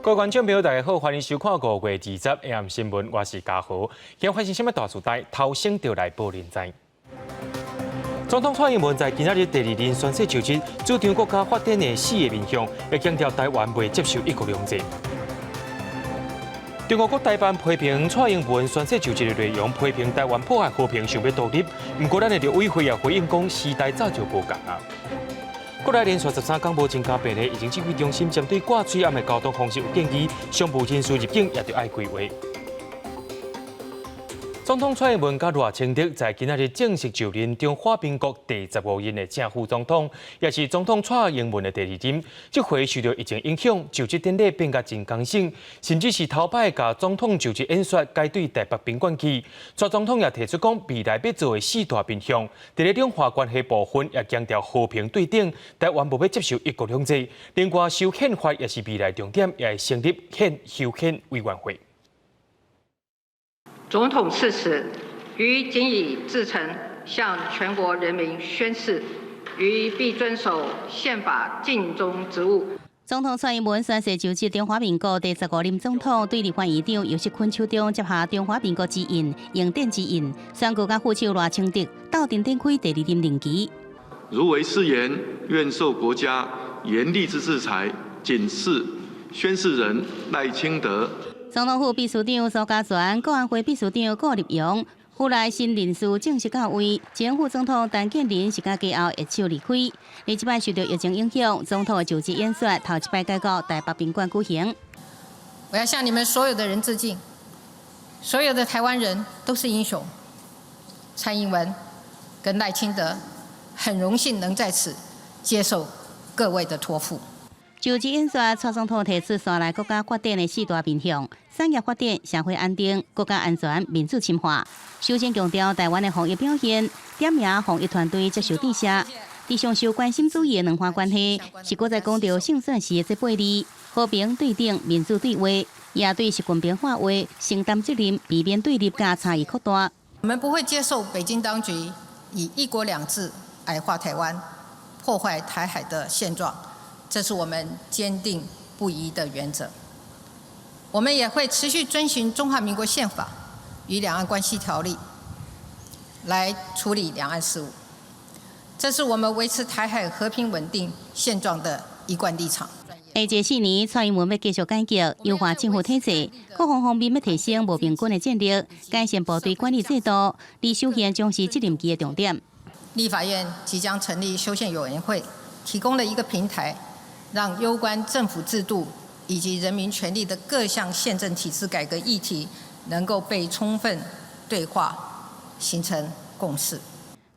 各位觀眾朋友，大家好，歡迎收看5月20 AM 新聞，我是嘉豪。今發生啥物大事代？頭先就來報恁知。總統蔡英文在今仔日第二任宣誓就職，主張國家發展的四个面向，也強調台灣袂接受一國兩制。中國國台辦批評蔡英文宣誓就職的內容，批評台灣破壞和平，想欲獨立。毋過，咱的陸委會也回應講，時代早就無仝啊。國內連續13天無增加病例，疫情指揮中心針對掛喙罨的交通方式有建議，商務人士入境也著愛規劃。總統蔡英文佮賴清德在今仔日正式就任中華民國第十五任的正副總統，也是總統蔡英文的第二任。這回受著疫情影響，就職典禮變甲真艱辛，甚至是頭擺共總統就職演說改對台北賓館去。蔡總統也提出講，未來欲做的四大面向，佇咧兩岸關係部分也強調和平對等，台灣無欲接受一國兩制。另外，修憲法也是未來重點，也會成立憲修憲委員會。總統誓詞，於謹以至誠向全國人民宣誓，於必遵守憲法，盡忠職務。總統蔡英文宣誓就職中華民國第十五任總統，對立法院長游錫堃手中接下中華民國之印、榮典之印，宣告佮副手賴清德鬥陣展開第二任任期。如違誓言，願受國家嚴厲之制裁。謹示宣誓人賴清德。總統府秘書長蘇嘉全、國安會秘書長顧立雄、府內新人事正式到位，前副總統陳建仁是佮家後握手離開。而這擺受著疫情影響，總統的就職演說頭一擺改到台北賓館舉行。我要向你們所有的人致敬，所有的台灣人都是英雄。蔡英文跟賴清德很榮幸能在此接受各位的託付。就職演說，蔡總統提出三來國家發展的四大面向：產業發展、社會安定、國家安全、民主深化。首先強調台灣的防疫表現，點名防疫團隊接受致謝。佇上受關心注意的兩岸關係，是閣再講著勝選時的這八字：和平對等、民主對話，也對習近平喊話，承擔責任，避免對立佮差異擴大。我們不會接受北京當局以一國兩制矮化台灣、破壞台海的現狀。這是我們堅定不移的原則。我們也會持續遵循中華民國憲法與兩岸關係條例來處理兩岸事務。這是我們維持台海和平穩定現狀的一貫立場。下一4年，蔡英文欲繼續改革，優化政府體制，國防方面欲提升募兵軍的戰力，改善部隊管理制度，而修憲將是這任期的重點。立法院即將成立修憲委員會，提供了一個平台，讓攸關政府制度以及人民權利的各項憲政體制改革議題能夠被充分對話，形成共識。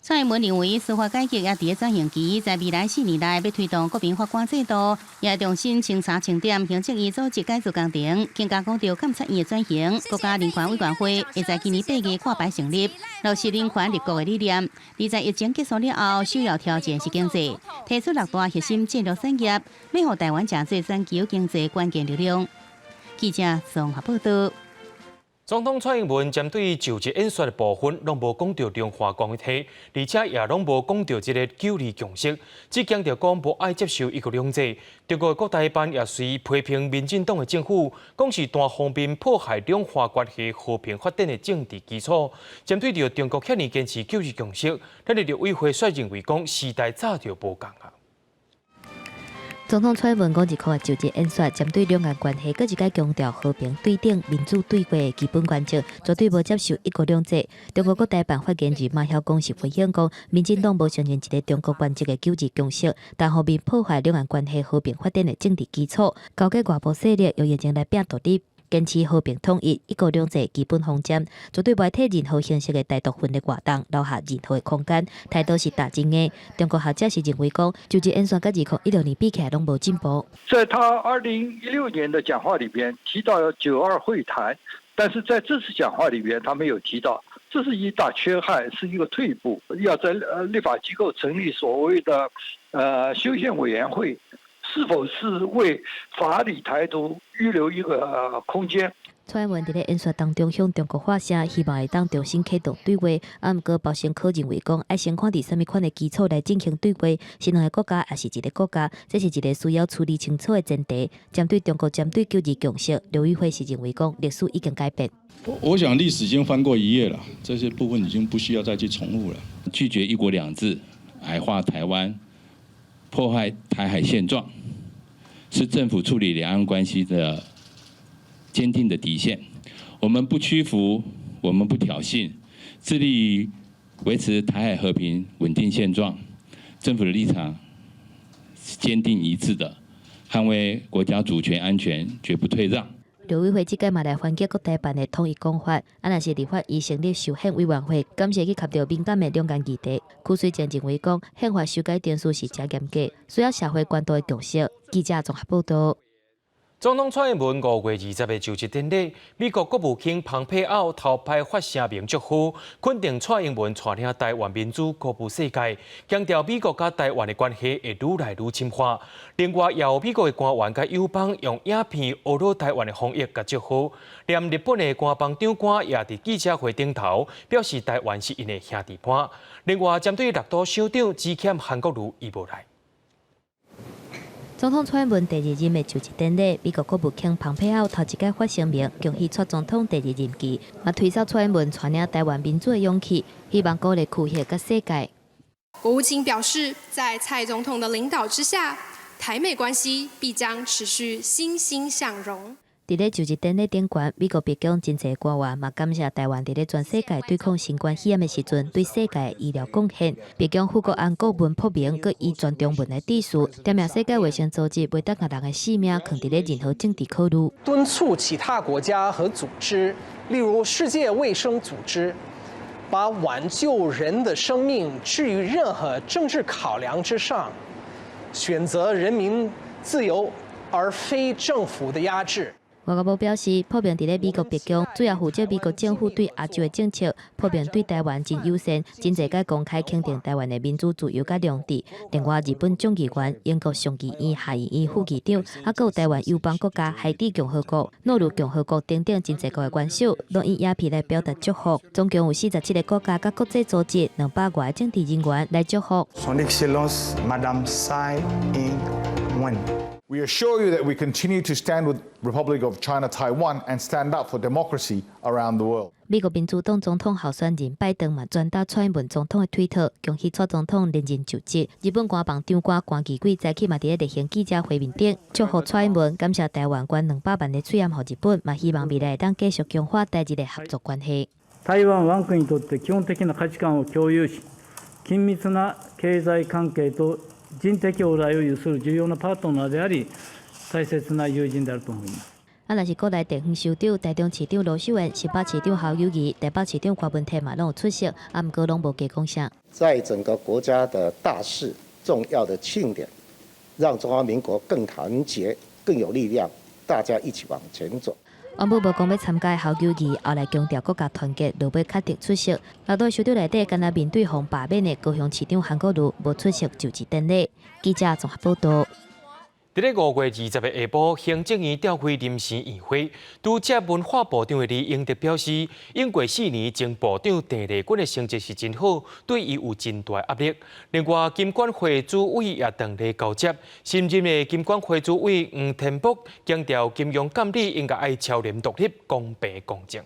蔡英文認為司法改革也佇咧轉型期，在未來4年內欲推動國民法官制度，也重新清查清點行政院組織改組工程，更加講著監察院的轉型。國家人權委員會會在今年8月掛牌成立，落實人權立國的理念。而在疫情結束了後，首要挑戰是經濟，提出六大核心戰略產業，欲予台灣成做全球經濟關鍵力量。記者綜合報道。總統蔡英文針對就職演說的部分，攏無講著中華關係，而且也攏無講著這个九二共識，只強調講無愛接受一國兩制。中國國台辦也隨批評民進黨的政府，講是單方面破壞兩岸關係和平發展的政治基礎。針對著中國遐爾堅持九二共識，咱的陸委會卻認為講時代早就無仝啊。總統蔡英文五二箍就職演說，針對兩岸關係，閣一擺強調和平對等、民主對話的基本原則，絕對無接受一國兩制。中國國台辦發言人馬曉光是回應講，民進黨無承認一个中國原則的九二共識，單方面破壞兩岸關係和平發展的政治基礎，勾結外部勢力用疫情來拚獨立，堅持和平統一、一國兩制基本方針，絕對袂替任何形式的台獨分裂活動留下任何的空間。態度是打真的。中國學者是認為講，就職演說佮2016年比起來攏無進步。在他2016年的講話裡邊提到九二會談，但是在這次講話裡邊，他沒有提到，這是一大缺憾，是一個退步。要在立法機構成立所謂的修憲委員會，是否是為法理台獨預留一個空間？蔡英文佇咧演說當中向中國發聲，希望會當重新啟動對話。啊，毋過包承可認為講，愛先看佇啥物款的基礎來進行對話，是兩个國家，抑是一个國家，這是一个需要處理清楚的前提。針對中國針對九二共識，劉玉輝是認為講歷史已經改變。我想歷史已經翻過一頁了，這些部分已經不需要再去重複了。拒絕一國兩制，矮化台灣，破壞台海現狀，是政府處理兩岸關係的堅定的底線。我們不屈服，我們不挑釁，致力於維持台海和平穩定現狀。政府的立場是堅定一致的，捍衛國家主權安全，絕不退讓。陸委會這擺嘛來反擊國台辦的統一講法，啊，若是立法院成立修憲委員會，感謝去磕著敏感的兩岸議題。柯水正認為講，憲法修改程序是誠嚴格，需要社會關注的共識。記者綜合報道。總統蔡英文5月20日就職典禮，美國國務卿蓬佩奧頭擺發聲明祝賀，肯定蔡英文帶領台灣民主鼓舞世界，強調美國佮台灣的關係會愈來愈深化。另外，也有美國的官員佮友邦用影片呵咾台灣的防疫佮祝賀，連日本的官房長官也佇記者會頂頭表示台灣是𪜶的兄弟伴。另外，針對六都首長只欠韓國瑜伊無來。總統蔡英文第二任的就職典禮，美國國務卿蓬佩奧頭一擺發聲明，恭喜蔡總統第二任期，嘛推崇蔡英文帶領台灣民主的勇氣，希望鼓勵區域佮世界。國務卿表示，在蔡總統的領導之下，台美關係必將持續欣欣向榮。佇咧就職典禮頂懸，美國白宮真濟官員嘛感謝台灣佇咧全世界對抗新冠肺炎的時陣，對世界醫療貢獻。白宮副國安顧問朴明閣以全中文來致辭，點名世界衛生組織袂當共人的性命囥佇咧任何政治考慮。敦促其他國家和組織，例如世界衛生組織，把挽救人的生命置於任何政治考量之上，選擇人民自由而非政府的壓制。外交部表示，朴明佇咧美國白宮主要負責美國政府對亞洲的政策。朴明對台灣真友善，真濟擺公開肯定台灣的民主自由佮良治。另外，日本眾議員、英國上議院、下議院副議長，啊，閣有台灣友邦國家海地共和國、諾魯共和國等等真濟國的元首，攏以影片來表達祝福。總共有47个國家佮國際組織，200外個政治人員來祝福。 Son Excellence Madame Tsai Ing-wen. We assure you that we continue to stand with Republic of China Taiwan and stand up for democracy around the world. 美國民主黨總統候選人拜登嘛轉達蔡英文總統的推特，恭喜蔡總統連任就職。日本官房長官關宜貴早起嘛佇咧例行記者會面頂祝福蔡英文，感謝台灣捐200萬的喙罨予日本，嘛希望未來會當繼續強化台日的合作關係。台灣は我國にとって基本的な価値観を共有し、緊密な経済関係と人的往來を有する重要なパートナーであり、大切な友人であると思います。啊，若是國內地方首長、台中市長盧秀燕、新北市長侯友宜、台北市長柯文哲嘛，攏有出席，啊，毋過攏無加講啥。在整個國家的大事、重要的慶典，讓中華民國更團結、更有力量，大家一起往前走。原本無講欲參加侯友宜，後來強調國家團結，落尾確定出席。六都首長內底，敢若面對予罷免的高雄市長韓國瑜，無出席就職典禮。記者綜合報道。佇咧5月20日下晡，行政院召開臨時院會，拄接文化部長的李英德表示，經過4年前部長鄭麗君的成績是真好，對伊有真大壓力。另外，金管會主委也當咧交接，新任的金管會主委黃天牧強調，金融監理應該愛超然獨立、公平公正。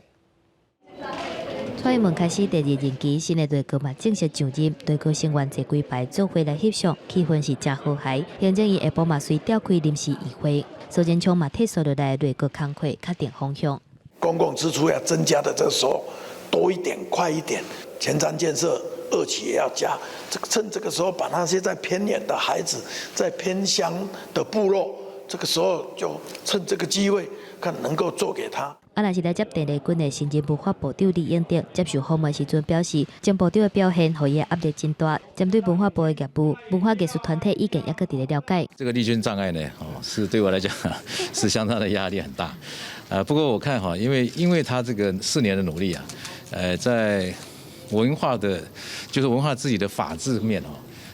蔡英文開始第二任期，新的內閣嘛正式上任，內閣成員坐規排做伙來翕相，氣氛是誠和諧。行政院下晡嘛隨召開臨時議會，蘇貞昌嘛替紲落來內閣工課確定方向。公共支出要增加的這時候，多一點、快一點，前瞻建設二期也要加。這個趁這個時候，把那些在偏遠的孩子，在偏鄉的部落，這個時候就趁這個機會，看能夠做給他。啊，若是來接鄭麗君的新任文化部長李英德接受訪問時陣表示，前部長的表現予伊的壓力真大。針對文化部的業務，文化藝術團體意見猶閣佇咧了解。這個麗君障礙呢，哦，是對我來講是相當的壓力很大。不過我看哈，因為他這個4年的努力啊，在文化的，就是文化自己的法治面哦，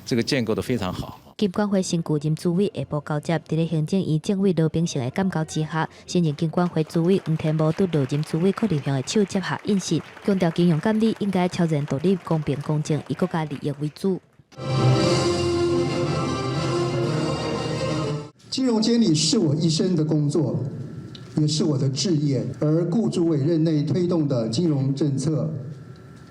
這個建構得非常好。金管會身軀任主委下晡交接，佇咧行政院政委羅秉成的監交之下，新任金管會主委黃天牧對落任主委郭立雄的手接下印信，強調金融監理應該超然獨立、公平公正，以國家利益為主。金融監理是我一生的工作，也是我的志業。而顧主委任內推動的金融政策，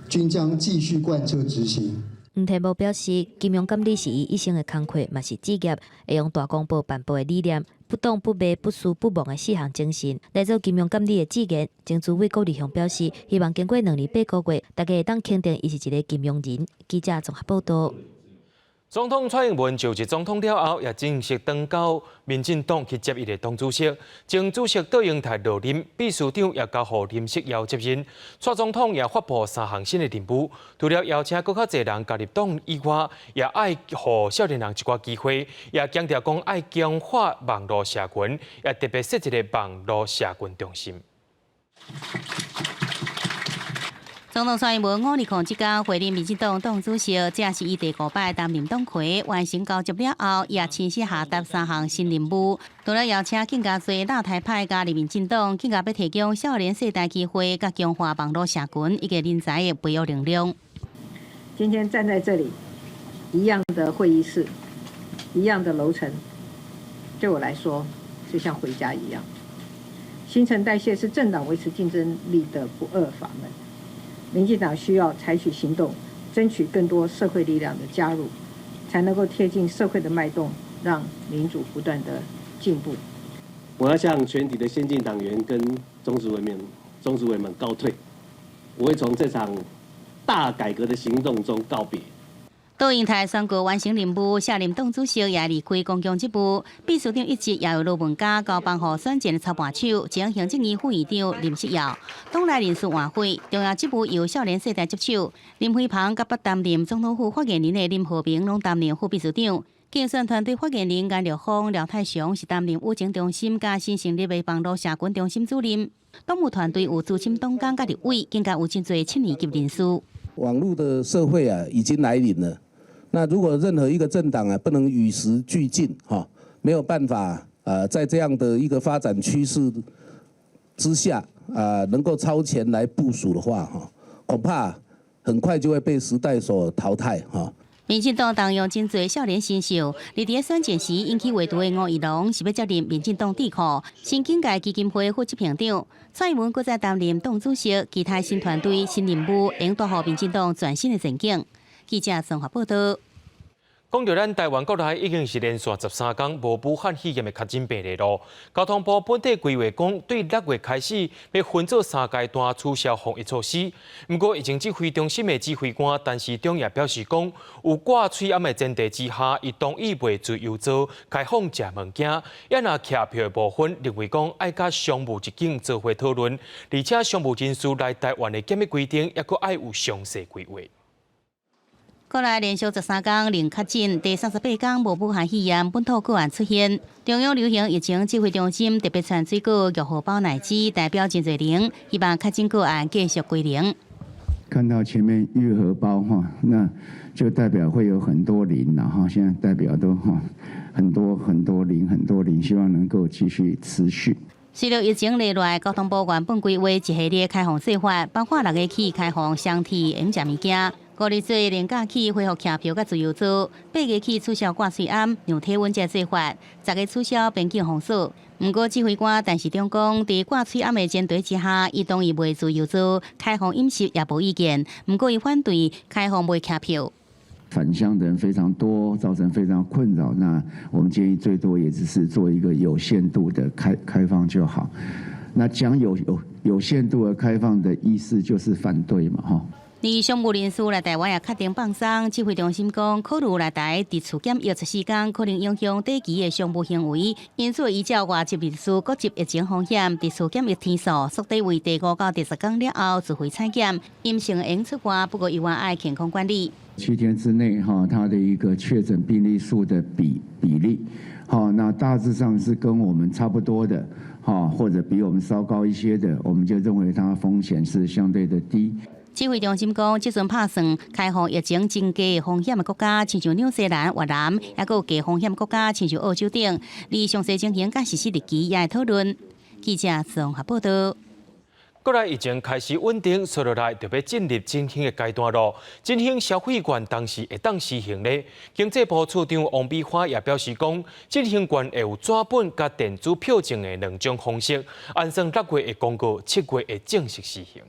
均將繼續貫徹執行。黃天牧表示，金融監理是伊一生的工課，嘛是志業，會用大公報辦報的理念，不黨不賣不私不妄的四項精神來做金融監理的志願。前主委郭立雄表示，希望經過2年8個月，大家會當肯定伊是一個金融人。記者綜合報道。總統蔡英文就職總統了後，也正式轉交民進黨去接伊的黨主席。前主席卓榮泰落任，秘書長也交予林錫耀接任。蔡總統也發布三項新的任務，除了邀請閣較濟人加入黨以外，也愛予少年人一寡機會，也強調講愛強化網路社群，也特別設一个網路社群中心。總統蔡英文5月07日會任民進黨黨主席，這是伊第五擺擔任黨魁，完成交接了後，也親自下達三項新任務，除了邀請更加濟辣台派加入民進黨，更加欲提供少年世代機會，佮強化網路社群以及人才的培育能量。今天站在這裡，一樣的會議室，一樣的樓層，對我來說就像回家一樣。新陳代謝是政黨維持競爭力的不二法門。民進黨需要採取行動，爭取更多社會力量的加入，才能夠貼近社會的脈動，讓民主不斷的進步。我要向全體的先進黨員跟中執委們告退，我會從這場大改革的行動中告別。卓榮泰宣告完成任務，卸任黨主席也離開公共職務，秘書長一職也由羅文嘉交棒予選戰的操盤手，前行政院副院長林錫耀。黨內人事換血，重要職務由少年世代接手。林飛帆佮捌擔任總統府發言人的林浩明攏擔任副秘書長。競選團隊發言人顏六峰、廖泰祥是擔任輿情中心佮新成立的網路社群中心主任。黨務團隊有資深黨工佮立委，更加有真濟七年級人士。網路的社會啊，已經來臨了。那如果任何一個政黨啊，不能與時俱進，哈，沒有辦法啊，在這樣的一個發展趨勢之下啊，能夠超前來部署的話，哈，恐怕很快就會被時代所淘汰，哈。民進黨動用真濟少年新秀，佇咧選戰時引起話題的吳怡農是欲接任民進黨智庫新境界基金會副執行長。蔡英文閣再擔任黨主席，其他新團隊、新任務，會帶予民進黨全新的前景。記者綜合報道。講著咱台灣國內已經是連續13天無武漢肺炎的確診病例囉。交通部本底規劃講，對6月開始欲分做三階段取消防疫措施。毋過疫情指揮中心的指揮官陳時中也表示講，有掛喙罨的前提之下，伊同意賣自由座開放食物件。也若徛票的部分，認為講愛佮商務一間做伙討論，而且商務人士來台灣的檢疫規定，猶閣愛有詳細規劃。國內連續13天零確診，第38天無武漢肺炎本土個案出現。中央流行疫情指揮中心特別傳水果、玉荷包奶汁，代表真濟零，希望確診個案繼續歸零。看到前面玉荷包哈，那就代表會有很多零了哈。現在代表都哈很多很多零，很多零，希望能夠繼續持續。隨著疫情落來，交通部原本規劃一系列開放做法，包括6月起開放雙鐵免食物件。5月做連假起恢復徛票佮自由座，8月起取消掛喙罨、量體溫這做法，10月取消邊境封鎖。毋過指揮官陳時中講，佇掛喙罨的前提之下，伊同意賣自由座，開放飲食也無意見。毋過伊反對開放賣徛票。返鄉的人非常多，造成非常困擾。那我們建議最多也只是做一個有限度的開放就好。那講有限度的開放的意思就是反對嘛，哈。而商務人士來台灣也確定放鬆，指揮中心講，考慮來台佇厝檢疫14天，可能影響短期的商務行為，因此依照外籍人士國籍疫情風險，佇厝檢疫天數縮短為第5到第10天了後自費採檢，陰性會出外，不過猶原愛健康管理。7天之內，哈，它的一個確診病例數的比例，好，那大致上是跟我們差不多的，哈，或者比我們稍高一些的，我們就認為它風險是相對的低。指揮中心講，這陣拍算開放疫情真低風險的國家，親像紐西蘭、越南，抑閣有低風險國家，親像澳洲等。而詳細情形佮實施日期也會討論。記者綜合報道。國內疫情開始穩定，接落來就欲進入振興的階段囉。振興消費券當時會當施行咧。經濟部次長王美花也表示講，振興券會有紙本佮電子票證的兩種方式，按算六月會公告，七月會正式施行。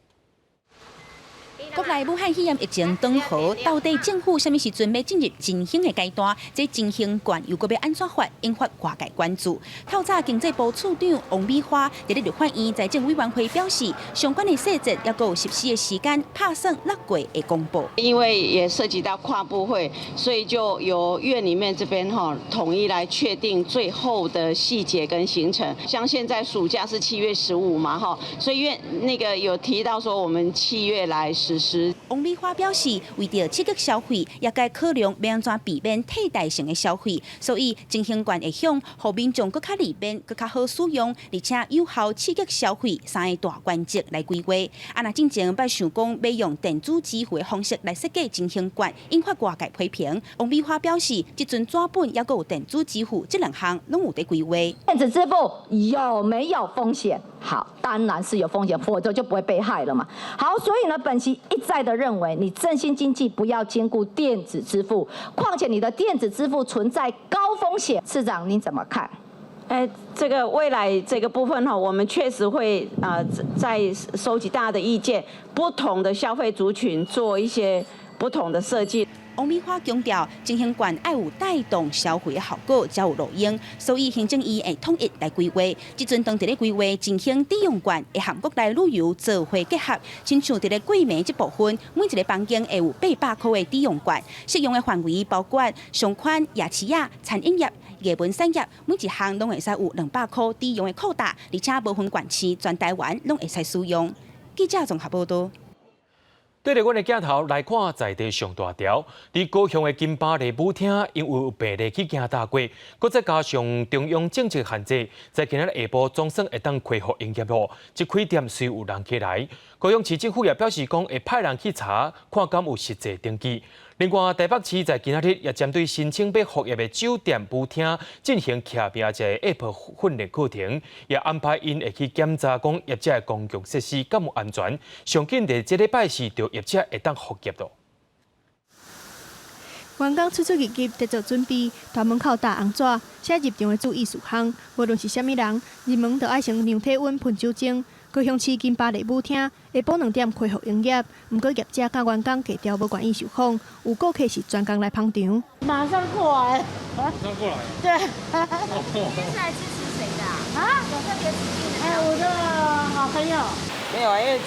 國內武漢肺炎疫情斷河，到底政府啥物時陣欲進入振興的階段？這振興券又閣欲按怎發，引發外界關注。透早經濟部次長王美花佇咧立法院財政委員會表示，相關的細節抑閣有實施的時間，拍算六月會公布。因為也涉及到跨部會，所以就由院裡面這邊哈統一來確定最後的細節跟行程。像現在暑假是7月15嘛哈，所以院那個有提到說我們7月來實施。王美花表示，為著刺激消費，也該考量欲按怎避免替代性的消費，所以振興券會向予民眾閣較利便、閣較好使用，而且有效刺激消費三个大原則來規劃。啊，若進前捌想講欲用電子支付的方式來設計振興券，引發外界批評。王美花表示，這陣紙本抑閣有電子支付，這兩項攏有佇規劃。電子支付有沒有風險？好，當然是有風險，否則就不會被害了嘛。好，所以呢，本席一再的認為，你振興經濟不要兼顧電子支付，況且你的電子支付存在高風險。次長您怎麼看？哎，這個未來這個部分哈，我們確實會啊，在收集大家的意見，不同的消費族群做一些不同的設計。王美花強調，振興券愛有帶動消費的效果，才有路用，所以行政院會統一來規劃。這陣當佇咧規劃振興抵用券，會和國內旅遊做伙結合，親像佇咧過暝這部分，每一个房間會有800塊的抵用券，適用的範圍包括商圈、夜市仔、餐飲業、藝文產業，每一項攏會使有200塊抵用的扣打，而且無分縣市，全台灣攏會使使用。記者綜合報道。對著阮的鏡頭來看，在地上大條，佇高雄的金巴利舞廳，因為有病例去驚大過，閣再加上中央政策限制，在今仔日下晡總算會當恢復營業囉。這開店雖有人客來，高雄市政府也表示講會派人去查，看敢有實際登記。另外，台北市在今仔日也針對申請欲復業的酒店舞廳進行徛名一个 App 訓練課程，也安排𪜶會去檢查講業者的公共設施敢有安全。上緊佇這禮拜四，就業者會當復業囉。員工出出入入佇做準備，大門口貼紅紙，寫入場的注意事項。無論是啥物人，入門都愛先量體溫、噴酒精。高雄市金巴利舞廳下晡2點恢復營業，毋過業者佮員工低調無願意受訪，有顧客是專工來捧場。馬上過來，馬上過來。對。今天是來支持誰的啊？有特別指定的？哎，我的好朋友。沒有啊，因為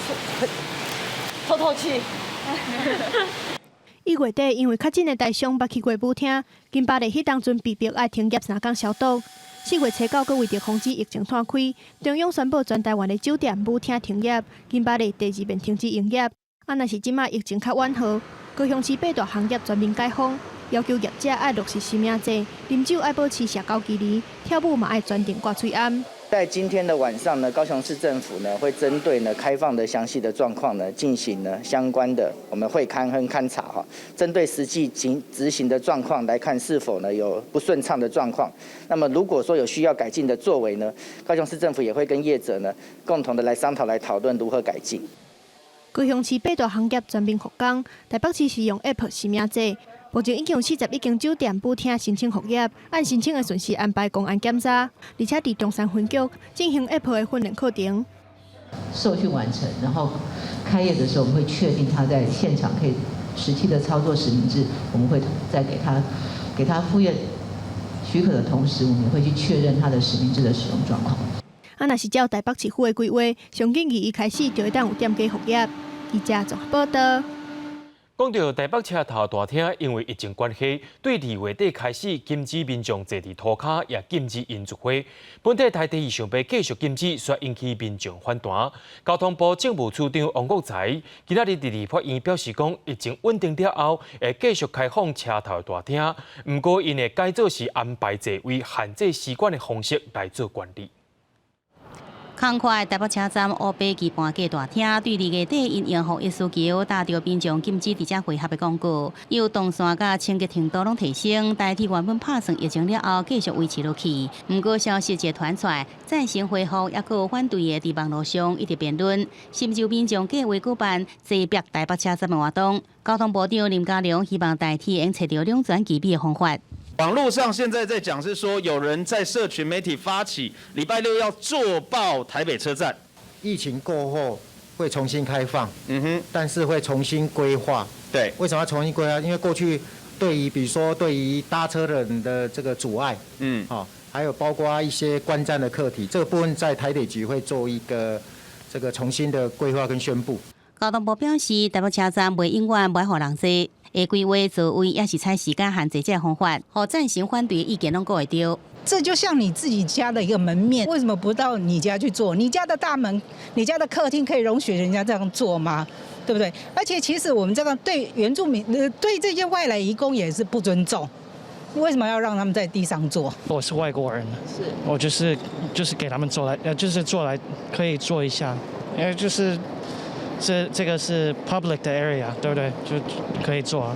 透透氣。1月底，因為確診的台商捌去過舞廳，金巴利彼當陣被迫愛停業3工消毒。4月初9，閣為著防止疫情湠開，中央宣布全台灣的酒店、舞廳停業，金巴利第二遍停止營業。啊，若是這擺疫情較緩和，高雄市八大行業全面解封，要求業者愛落實實名制，啉酒愛保持社交距離，跳舞嘛愛全程掛喙罨。在今天的晚上呢，高雄市政府呢會針對呢開放的詳細的狀況呢進行呢相關的我們會勘和勘查哈，針對實際執執行的狀況來看是否呢有不順暢的狀況。那麼如果說有需要改進的作為呢，高雄市政府也會跟業者呢共同的來商討來討論如何改進。高雄市八大行業全面復工，台北市是用 App 實名制。目前已經有41間酒店、舞廳申請復業，按申請的順序安排公安檢查，而且佇中山分局進行 App 的訓練課程。受訓完成，然後開業的時候，我們會確定他在現場可以實際的操作實名制，我們會再給他復業許可的同時，我們也會去確認他的實名制的使用狀況。啊，若是照台北市府的規劃，上緊2月開始就會當有店家復業。記者綜合報道。講到台北車頭大廳，因為疫情關係，對2月底開始禁止民眾坐佇塗跤，也禁止飲酒會。本底台鐵想欲繼續禁止，煞引起民眾反彈。交通部政務次長王國材今仔日佇立法院表示講，疫情穩定了後，會繼續開放車頭大廳。毋過，𪜶會改做是安排座位限制時間的方式來做管理。仝款台北車站烏白棋盤架大廳，對二月底因應防疫需求，搭著民眾禁止佇遮會合的廣告，有動線佮清潔程度攏提升，台鐵原本拍算疫情了後繼續維持落去。毋過消息一傳出來，贊成恢復，抑閣有反對的，佇網路上一直辯論，甚至有民眾計劃舉辦坐逼台北車站的活動。交通部長林佳龍希望台鐵會揣著兩全其美的方法。網絡上現在在講是說，有人在社群媒體發起禮拜六要坐爆台北車站。疫情過後會重新開放，但是會重新規劃。為什麼要重新規劃？因為過去對於，比如說對於搭車的人的這個阻礙，好，還有包括一些觀瞻的課題，這個部分在台鐵局會做一個這個重新的規劃跟宣布。交通部表示，台北車站袂永遠袂予人坐，會規劃座位，抑是採時間限制這个方法，予贊成反對的意見攏顧會著。這就像你自己家的一個門面，為什麼不到你家去坐？你家的大門、你家的客廳可以容許人家這樣坐嗎？對不對？而且其實我們這個對原住民、對這些外來移工也是不尊重。為什麼要讓他們在地上坐？我是外國人，我就是給他們坐來，就是坐來可以坐一下，因為就是這個是 public 的 area，對不對？就可以坐。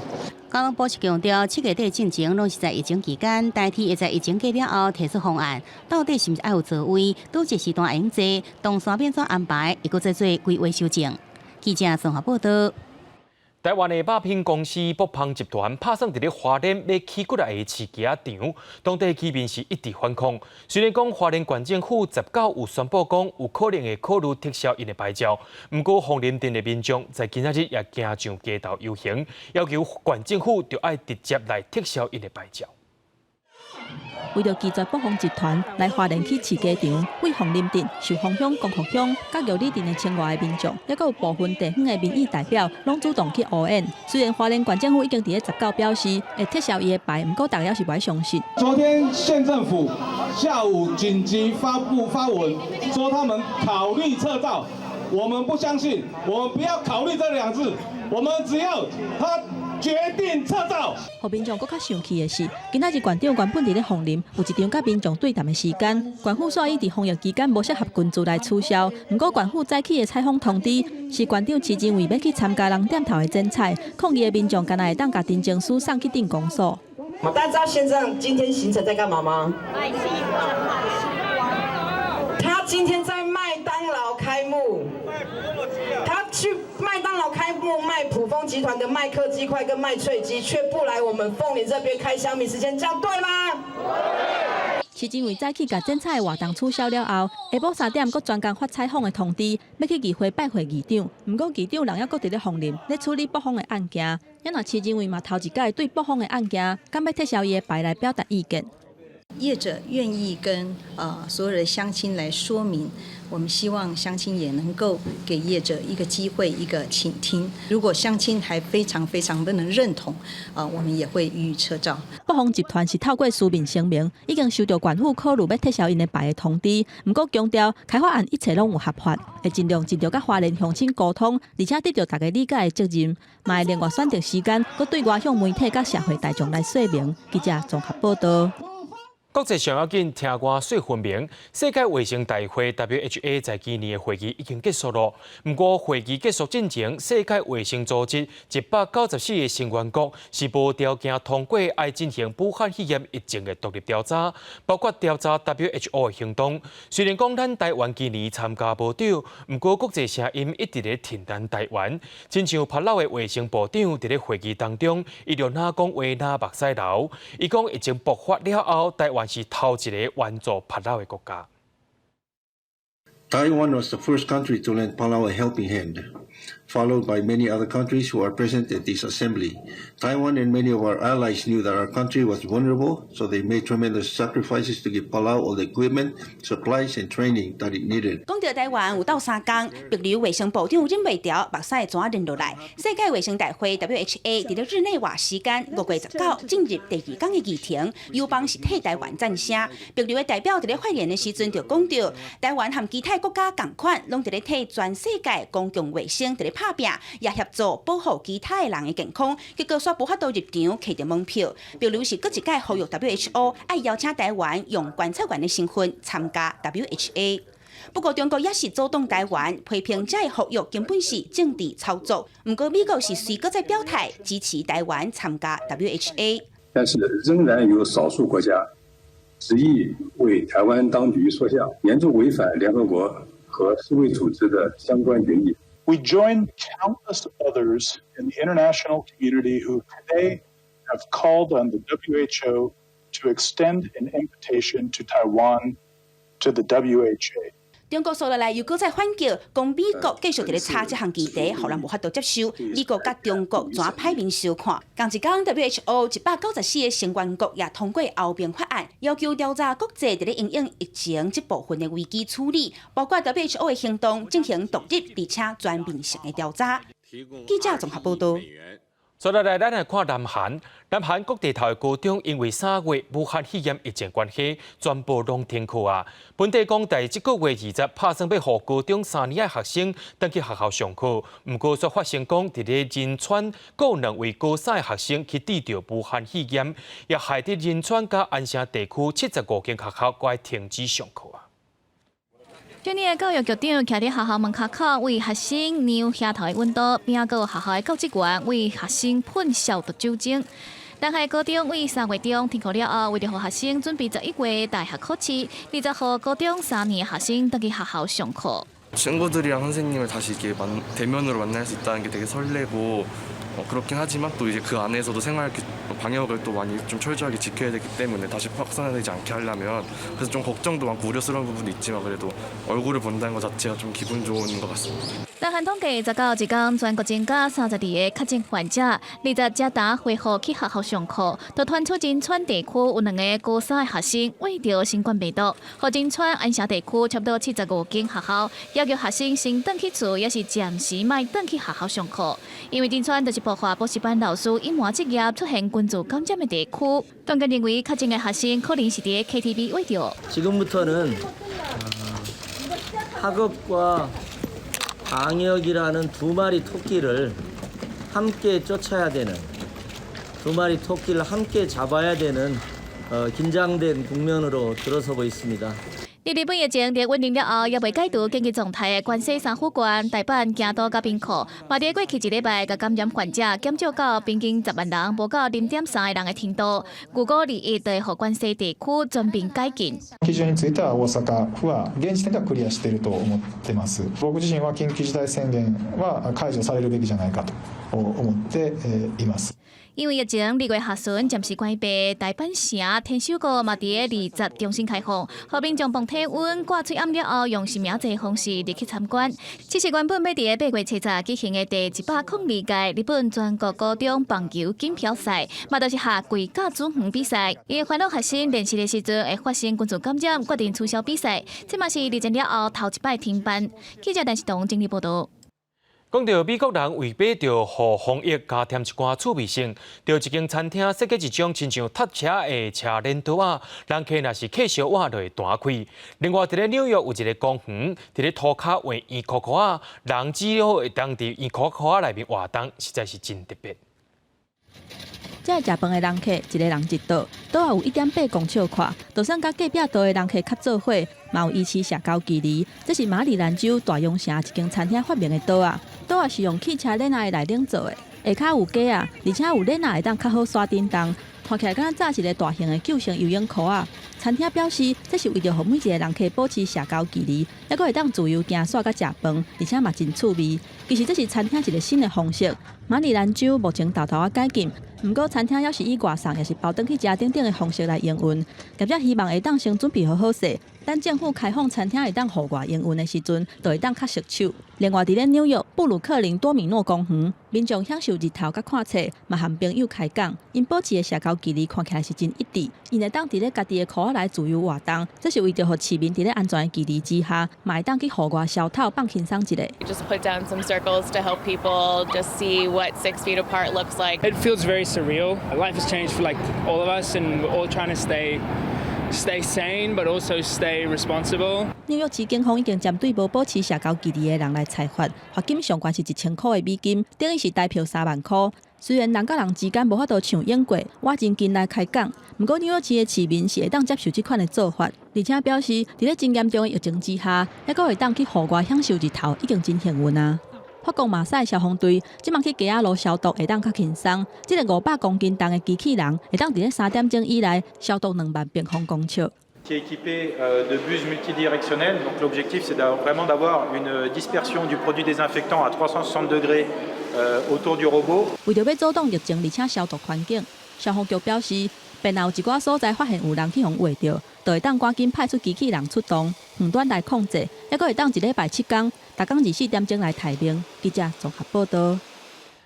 交通部是強調，7月底進前攏是在疫情期間，台鐵會在疫情過了後提出方案，到底是毋是愛有座位，佗一個時段會用坐，動線欲按怎安排，會閣再做規劃修正。記者綜合報道。台灣的肉品公司卜蜂集團拍算佇咧花蓮欲起幾若个飼雞仔場，當地居民是一直反抗。雖然講花蓮縣政府19有宣布講有可能會考慮撤銷𪜶的牌照，毋過鳳林鎮的民眾在今仔日也行上街頭遊行，要求縣政府著愛直接來撤銷𪜶的牌照。為著拒絕卜蜂集團來花蓮起飼雞場，對鳳林鎮、壽豐鄉、光復鄉、佮玉里鎮的千外个民眾，抑閣有部分地方的民意代表，攏主動去呼應。雖然花蓮縣政府已經佇咧十九表示會撤銷伊的牌，毋過大家猶是無愛相信。昨天縣政府下午緊急發布發文，說他們考慮撤照，我們不相信，我們不要考慮這兩字，我們只要他決定撤照。予民眾閣較生氣的是，今仔日縣長原本佇咧鳳林有一場佮民眾對談的時間，縣府煞以佇防疫期間無適合群聚來取消。毋過縣府早起的採訪通知是縣長徐仁偉欲去參加人點頭的剪彩，抗議的民眾敢若會當共陳情書送去鎮公所。大家知道縣長今天行程在幹嘛嗎？賣西瓜，賣西瓜。他今天在麥當勞開幕。他去麥當勞開幕賣卜蜂集團的麥克雞塊跟麥脆雞，卻不來我們鳳林這邊開鄉民時間，這樣對嗎？徐仁偉早起共剪彩的活動取消了後，下晡3點閣專工發採訪的通知，欲去議會拜會議長。毋過議長人猶閣佇咧鳳林咧處理卜蜂的案件，猶若徐仁偉嘛頭一擺對卜蜂的案件，敢欲撤銷伊的牌來表達意見。業者願意跟所有的鄉親來說明，我們希望鄉親也能夠給業者一個機會，一個傾聽。如果鄉親還非常非常不能認同，我們也會予以撤照。卜蜂集團是透過書面聲明，已經收到縣府考慮欲撤銷𪜶的牌的通知，毋過強調開發案一切攏有合法，會盡量盡量佮花蓮鄉親溝通，而且得著大家理解的責任，嘛會另外選擇時間，閣對外向媒體佮社會大眾來說明。記者綜合報道。國際上要緊，聽外說分明。世界衛生大會 （WHA）在今年的會議已經結束囉。毋過會議結束進前，世界衛生組織194个成員國是無條件通過愛進行武漢肺炎疫情的獨立調查，包括調查 WHO 的行動。雖然講咱台灣今年參加無著，毋過國際聲音一直咧挺咱台灣。親像帕勞的衛生部長佇咧會議當中，伊就若講話若目屎流。伊講疫情爆發了後，台灣是頭一个援助帕勞的國家。 Taiwan was the first country to lend Palau a helping hand, followed by many other countries who are present at this assembly. Taiwan and many of our allies knew that our country was vulnerable, so they made tremendous sacrifices to give Palau all the equipment, supplies, and training that it needed. 講著台灣有鬥相共，帛琉衛生部長任袂牢，目屎怎忍落來？世界衛生大會 WHA 佇咧日內瓦時間5月19進入第二工的議程，友邦是替台灣贊聲。帛琉的代表佇咧發言的時陣就講著，台灣和其他國家仝款，攏佇咧替全世界公共衛生佇咧拍拚，也協助保護其他的人的健康。結果煞無法度入場，揢著門票。帛琉是閣一擺呼籲 WHO 愛邀請台灣用觀察員的身份參加 WHA。不過中國也是阻擋台灣，批評這个合約根本是政治操作。毋過美國是隨閣再表態支持台灣參加 WHA。但是仍然有少數國家執意為台灣當局說項，嚴重違反聯合國和世衛組織的相關決議。 We join countless others in the international community who today have called on the WHO to extend an invitation to Taiwan to the WHA. 中國紲落來又閣再反擊，講美國繼續佇咧炒這項議題，予人無法度接受。美國佮中國怎歹面相看？仝一工 WHO 194個成員國也通過歐盟法案，要求調查國際佇咧因應疫情這部分的危機處理，包括 WHO 的行動進行獨立而且全面性的調查。記者綜合報導。接落來，咱來看南韓。南韓各地頭的高中因為3月武漢肺炎疫情關係，全部攏停課啊。本底講，佇這個月20拍算欲予高中三年的學生轉去學校上課，毋過卻發生講，佇咧仁川閣有兩位高三的學生去得著武漢肺炎，也害得仁川佮安城地區75間學校閣愛停止上課啊。今年的教育局長徛佇學校門口，為學生量額頭的溫度，邊仔閣有學校的教職員為學生噴消毒酒精。但係高中為3月中停課了後，為著予學生準備11月大學考試，20號高中三年學生轉去學校上課。 친구들이랑 선생님을 다시 이렇게 만, 대면으로 만날 수 있다는 게 되게 설레고 어, 그렇긴 하지만 또 이제 그 안에서도 생활 방역을 또 많이 좀 철저하게 지켜야 되기 때문에 다시 확산되지 않게 하려면 그래서 좀 걱정도 많고 우려스러운 부분도 있지만 그래도 얼굴을 본다는 것 자체가 좀 기분 좋은 것 같습니다. 南韓統計29日間全國增加32个確診患者，20才呾恢復去學校上課。就傳出仁川地區有兩个高三的學生秽著新冠病毒，予仁川安城地區差不多75間學校要求學生先轉去厝，抑是暫時莫轉去學校上課。因為仁川就是爆發補習班老師隱瞞職業出現群聚感染的地區。當局認為確診的學生可能是佇 KTV 秽著。 지금부터는 학업과 방역이라는 두 마리 토끼를 함께 쫓아야 되는 두 마리 토끼를 함께 잡아야 되는 긴장된 국면으로 들어서고 있습니다. 日本疫情佇穩定了後，猶未解除緊急狀態的關西三府縣、大阪、京都佮兵庫，嘛佇過去一禮拜，共感染患者減少到平均10萬人，無到0.3個人的程度。預估21就會予關西地區全面解禁。基準については大阪府は現時点ではクリアしていると思ってます。僕自身は緊急事態宣言は解除されるべきじゃないかと思っています。因為疫情，2月下旬暫時關閉大阪城天守閣嘛，佇20重新開放，予民眾磅體溫、掛喙罨了後，用實名制方式入去參觀。這是原本欲佇8月70舉行的第102屆日本全國高中棒球錦標賽，嘛就是夏季甲子園比賽。因為煩惱學生練習的時陣會發生群聚感染，決定取消比賽。這嘛是二戰了後頭一擺停辦。記者陳世東整理報導。講到美國人為欲著予防疫加添一寡趣味性，佇一間餐廳設計一種親像踢車的車輪桌仔，人客若是客燒碗就會彈開。另外，佇咧紐約有一个公園，佇咧塗跤畫圓箍箍仔，人只要會當佇圓箍箍仔內面活動，實在是真特別。這个食飯的人客，一个人一桌，桌仔有1.8公尺闊，就算佮隔壁桌的人客較做伙，嘛有維持社交距離。這是馬里蘭州大洋城一間餐廳發明的桌仔，桌仔是用汽車輪仔的內頂做的，下跤有架仔，而且有輪仔會當較好徙振動，看起來敢若一个大型的救生游泳箍仔。餐廳表示，這是為著予每一个人客保持社交距離，猶閣會當自由行徙佮食飯，而且嘛真趣味。其實這是餐廳一个新的方式。馬里蘭州目前沓沓仔解禁，毋過餐廳猶是以外送，抑是包轉去食等等的方式來營運。業者希望會當先準備好好勢，等政府開放餐廳會當戶外營運的時陣，就會當較熟手。另外，佇咧紐約布魯克林多米諾公園，民眾享受日頭佮看冊，嘛和朋友開講，𪜶保持的社交距離看起來是真一致。𪜶會當佇咧家己的箍仔內自由活動，這是為著予市民佇咧安全的距離之下，嘛會當去戶外消透放輕鬆一下。 Just put down some circles to help people just see what 6 feet apart looks like. It feels very surreal. Life has changed for like all of us, and we're all trying to stay Stay sane, but also stay responsible. 紐約市警方已經針對無保持社交距離的人來裁罰，罰金上懸是1000箍的美金，等於是台票3萬箍。雖然人佮人之間無法度像英國倚真近來開講，毋過紐約市的市民是會當接受這款的做法，而且表示佇咧真嚴重的疫情之下，猶閣會當去戶外享受日頭，已經真幸運啊！法國馬賽消防隊這擺去街仔路消毒會當較輕鬆，這个500公斤重的機器人會當佇咧3點鐘以內消毒2萬平方公尺。 Qui est équipé de buses multidirectionnelles. Donc l'objectif, c'est vraiment d'avoir une dispersion du produit désinfectant à 360 degrés autour du robot. 為著欲阻擋疫情，而且消毒環境，消防局表示，便若有一寡所在發現有人去予穢著，就會當趕緊派出機器人出動，遠端來控制，猶閣會當一禮拜7工，逐工24點鐘來待命。記者綜合報導。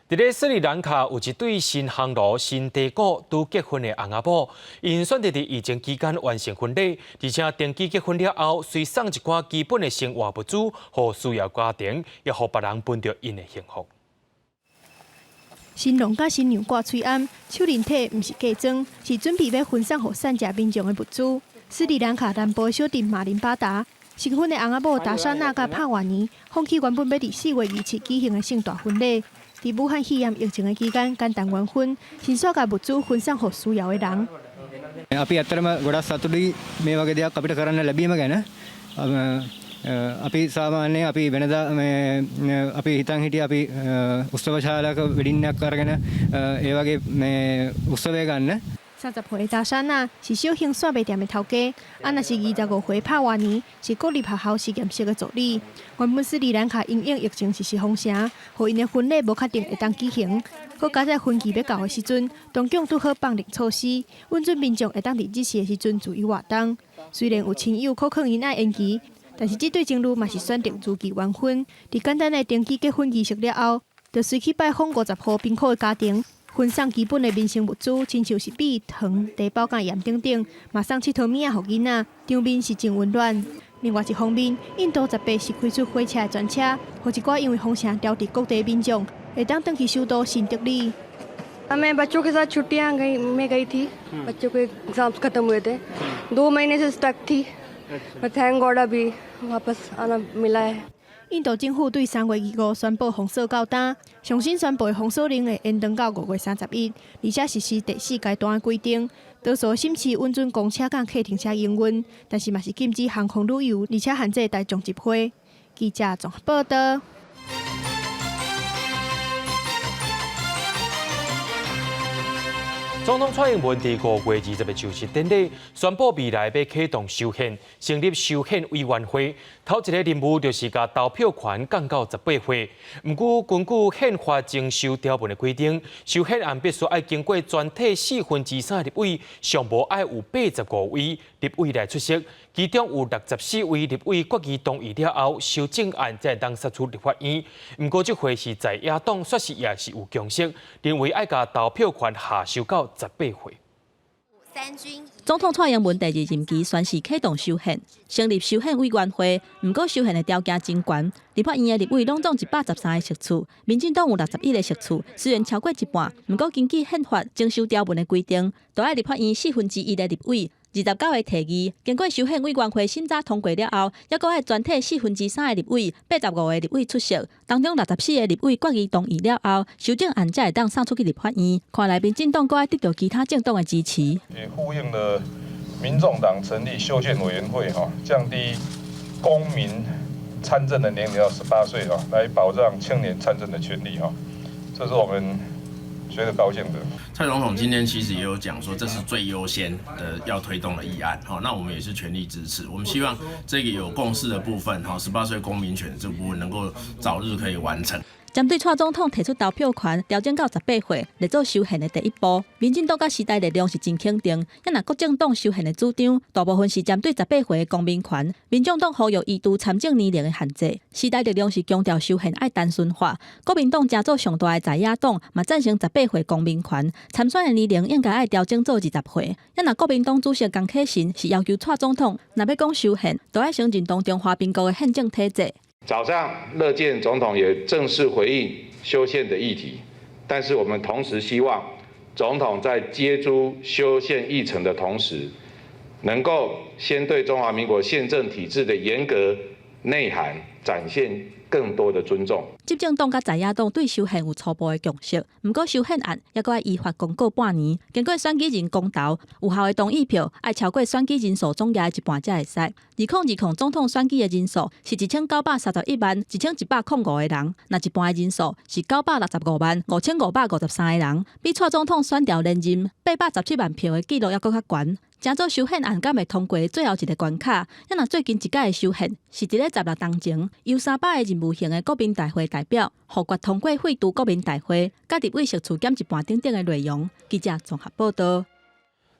佇咧斯里蘭卡有一對新烘爐、新地鼓拄結婚的翁仔某，𪜶選擇佇疫情期間完成婚禮，而且登記結婚了後，隨送一寡基本的生活物資，予需要家庭，也予別人分著𪜶的幸福。新郎佮新娘掛喙罨，手裡提毋是嫁妝，是準備欲分送予散食民眾的物資。斯里蘭卡南部的小鎮馬林巴達，新婚的翁仔某達莎娜佮帕瓦尼，放棄原本欲佇4月27舉行的盛大婚禮。佇武漢肺炎疫情的期間，簡單完婚，先煞共物資分送予需要的人。 අපි ඇත්තටම ගොඩක් සතුටුයි මේ වගේ දෙයක් අපිට කරන්න ලැබීම ගැන. අපි සාමාන්‍යයෙන් අපි වෙනදා මේ අපි හිතන් හිටියේ අපි උත්සව ශාලාවක වෙඩින් එකක් අරගෙන ඒ වගේ මේ උත්සවය ගන්න. 30歲的達莎娜是小型散賣店的頭家，啊，若是25歲帕瓦尼是國立學校實驗室的助理。原本斯里蘭卡因應疫情實施封城，予𪜶的婚禮無確定會當舉行。好佳哉婚期欲到的時陣，當局拄好放寬措施，允准民眾會當佇日時的時陣自由活動。雖然有親友苦勸𪜶愛延期，但是這對情侶嘛是選擇如期完婚。佇簡單的登記結婚儀式了後，就隨去拜訪50戶貧苦的家庭。分送基本的民生物資，親像是米、糖、茶包、佮鹽等等，嘛送𨑨迌物仔予囡仔，場面是真溫暖。另外一方面，印度18是開出火車的專車，予一寡因為封城牢佇各地民眾會當轉去首都新德里。 मैं बच्चों के साथ छुट्टियां गई में गई थी। बच्चों के एग्जाम्स खत्म हुए थे। 2 महीने से स्टक थी, पर thank God अभी वापस आना मिला है। 印度政府對3月25宣布封鎖到今，上新宣布的封鎖令會延長到5月31，而且實施第四階段的規定。多數省市允准公車佮客停車營運，但是嘛是禁止航空旅遊，而且限制大眾集會。記者綜合報導。總統蔡英文佇5月20日就職典禮宣布，未來欲啟動修憲，成立修憲委員會。頭一個任務就是共投票權降到18歲。毋過，根據憲法增修條文的規定，修憲案必須愛經過全體3/4立委，上無愛有85位立委來出席，其中有64位立委決議同意了後，修正案才會當殺出立法院。毋過，這回是在野黨煞是也是有共識，認為愛共投票權下修到18歲。總統蔡英文第二任期宣示啟動修憲，成立修憲委員會。毋過修憲的條件真懸，立法院的立委攏總113個席次，民進黨有61個席次，雖然超過一半，毋過根據憲法增修條文的規定，都愛立法院1/4的立委29個提議，經過修憲委員會審查通過了後，猶閣愛全體3/4的立委85個立委出席，當中64個立委決議同意了後，修正案才會當送出去立法院。看來民進黨閣愛得著其他政黨的支持。也呼應了民眾黨成立修憲委員會，哈，降低公民參政的年齡到18歲，哈，來保障青年參政的權利，哈，這是我們覺得高興的。蔡總統今天其實也有講說，這是最優先的要推動的議案，好，那我們也是全力支持。我們希望這個有共識的部分，哈，18歲公民權這部分能夠早日可以完成。針對蔡總統提出投票權調整到18歲來做修憲的第一步，民進黨佮時代力量是真肯定。啊若國政黨修憲的主張，大部分是針對十八歲的公民權。民眾黨呼籲移除參政年齡的限制，時代力量是強調修憲愛單純化。國民黨成做上大的在野黨，嘛贊成十八歲公民權參選的年齡應該愛調整做20歲。啊若國民黨主席江啟臣是要求蔡總統，若欲講修憲，就愛承認當中華民國的憲政體制。早上，樂見總統也正式回應修憲的議題，但是我們同時希望總統在接諸修憲議程的同時，能夠先對中華民國憲政體制的嚴格內涵展現更多的尊重。執政黨佮在野黨對修憲有初步的共識，毋過修憲案猶閣愛依法公告半年，經過選舉人公投，有效的同意票愛超過選舉人數總額的一半才會使。2020總統選舉的人數是1931萬1105個人，若一半的人數是965萬5553個人，比蔡總統選調連任817萬票的紀錄猶閣較懸。成做修憲案敢會通過最後一个關卡，猶若最近一擺的修憲是佇咧16冬前，由300個任務型的國民大會代表否決通過廢除國民大會，佮立委席次減一半等等的內容。記者綜合報導。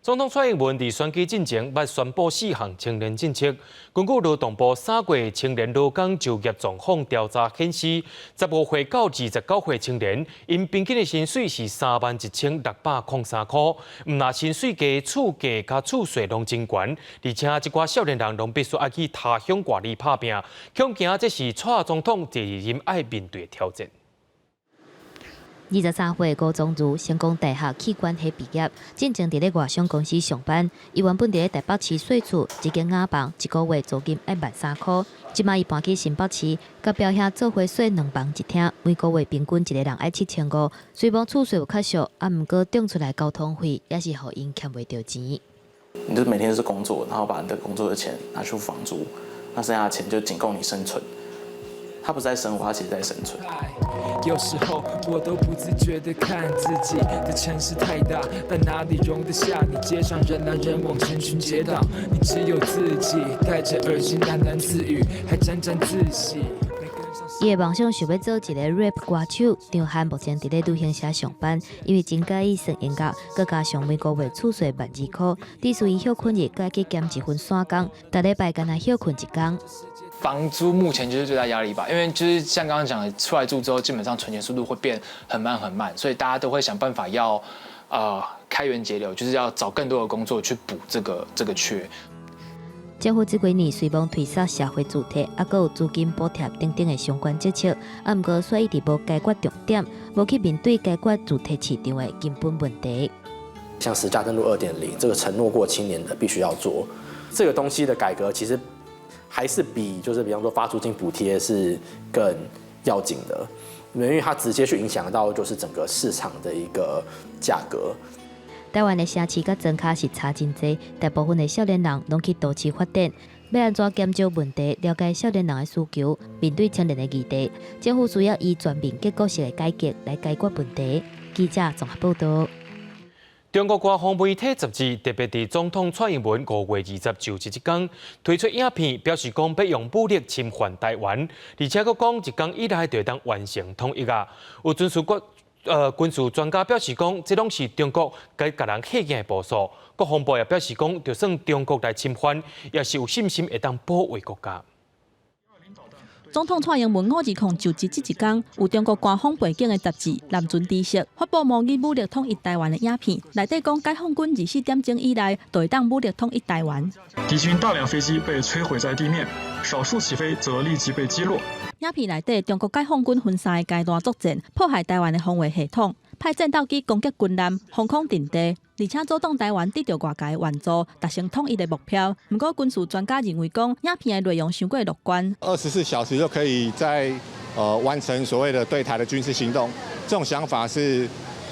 總統蔡英文佇選舉進前，捌宣布四項青年政策。根據勞動部三月青年勞工就業狀況調查顯示，15歲到29歲青年，𪜶平均的薪水是31,603箍，毋但薪水低，厝價佮厝稅攏真懸，而且這寡少年人攏必須愛去他鄉外里拍拚，恐驚這是蔡總統第二任愛面對的挑戰。 23歲高中如成功大學企管系畢業，進前佇咧外商公司上班。伊原本佇咧台北市稅厝一間雅房，一個月租金愛13,000箍。這馬伊搬去新北市，佮表兄做伙稅兩房一廳，每個月平均一个人愛7500。雖罔厝稅有較俗，啊，毋過漲出來交通費也是予𪜶儉袂著錢。你就每天都是工作，然後把你的工作的錢拿去付房租，那剩下的錢就僅夠你生存。他不是在生活，他其實在生存。有時候我都不自覺地看自己的城市太大，但哪裡容得下你？街上人來人往，成群結黨，你只有自己戴着耳機喃喃自語，還沾沾自喜。伊的夢想想欲做一个 rap 歌手，張翰目前佇咧旅行社上班，因為真佮意算音樂，閣加上每個月厝稅12,000箍，只需伊歇睏日，閣愛去兼一份散工，逐禮拜干焦歇睏一工。房租目前就是最大壓力吧，因為就是像剛剛講的，出來住之後，基本上存錢速度會變很慢很慢，所以大家都會想辦法要，開源節流，就是要找更多的工作去補這個缺。政府這幾年雖罔推捒社會住宅，猶閣有租金補貼等等的相關政策，啊，毋過卻一直無解決重點，無去面對解決住宅市場的根本問題。像實價登錄2.0，這個承諾過青年的必須要做，這個東西的改革其實還是比就是比方說發租金補貼是更要緊的，因為它直接去影響到就是整個市場的一個價格。台灣的城市佮莊跤是差真濟，大部分的少年人攏去都市發展。欲按怎減少問題，了解少年人的需求，面對青年的議題，政府需要以全面結構性的改革來解決問題。記者綜合報導。中國官方媒體雜誌特別佇總統蔡英文5月20就職這工推出影片，表示講欲用武力侵犯台灣，而且閣講一工以內就會當完成統一啊。有軍事國軍事專家表示講，這攏是中國共人嚇驚的步數。國防部也表示講，就算中國來侵犯，也是有信心會當保衛國家。總統蔡英文5·20就職這一工，有中國官方背景的雜誌《南船知識》發布模擬武力統一台灣的影片，內底講解放軍24點鐘以內就會當武力統一台灣。敵軍大量飛機被摧毀在地面，少數起飛則立即被擊落。影片內底，中國解放軍分三个階段作戰，破壞台灣的防衛系統，派戰鬥機攻擊軍艦、防空陣地，而且阻擋台灣得著外界援助，達成統一的目標。毋過，軍事專家認為講，影片的內容傷過樂觀。 24小時就可以在完成所謂的對台的軍事行動，這種想法是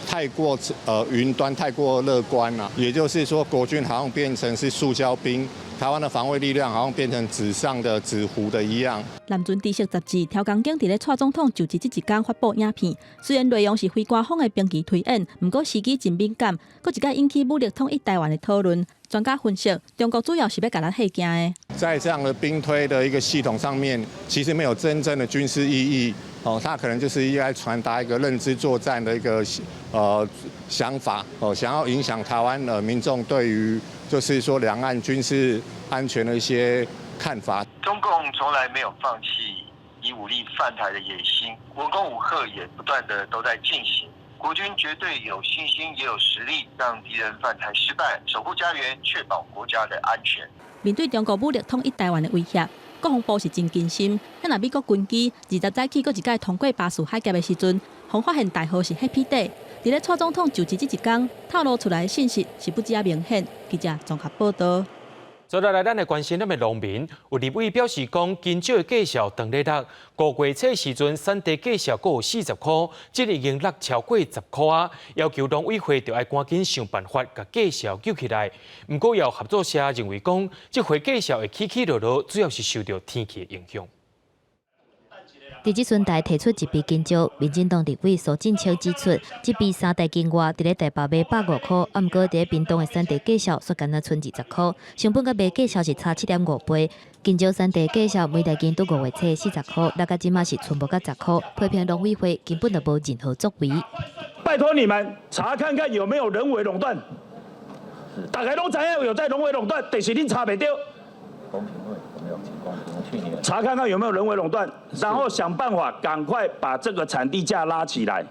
太過雲端，太過樂觀了。也就是說，國軍好像變成是塑膠兵，台灣的防衛力量好像變成紙上的紙糊的一樣。南船知識雜誌刁工間佇咧蔡總統就職這一工發布影片，雖然內容是非官方的兵棋推演，毋過時機真敏感，閣一擺引起武力統一台灣的討論。專家分析，中國主要是欲共咱嚇驚的。在這樣的兵推的一個系統上面，其實沒有真正的軍事意義。哦，他可能就是應該傳達一個認知作戰的一個想法，哦，想要影響台灣的民眾對於就是說兩岸軍事安全的一些看法。中共從來沒有放棄以武力犯台的野心，文攻武嚇也不斷的都在進行。國軍絕對有信心，也有實力，讓敵人犯台失敗，守護家園，確保國家的安全。面對中國武力統一台灣的威脅，國防部是真謹慎。若美國軍機20早起閣一擺通過巴士海峽的時陣，予發現代號是彼底。佇咧蔡總統就職這一工，透露出來的信息是不止仔明顯。記者綜合報導。再來，咱來關心咱的農民，有立委表示講，香蕉的價數當咧落，5月初時陣，產地價數閣有40箍，這已經落超過10箍啊！要求農委會著愛趕緊想辦法，共價數救起來。毋過，有合作社認為講，這回價數會起起落落，主要是受著天氣的影響。佇這陣台提出一筆香蕉，民進黨立委蘇振清指出，這筆3大斤外，佇咧台北賣150箍，啊，毋過佇咧屏東的產地價數卻干焦賰20箍，成本佮賣價數是差7.5倍。香蕉產地價數每大斤拄5月初40箍，落到這馬是賰無到10箍，批評農委會根本就無任何作為。拜託你們查看看有沒有人為壟斷，大家攏知影有在人為壟斷，但是恁查袂著。公平會有沒有情況？查看看有沒有人為壟斷，然後想辦法趕快把這個產地價拉起來。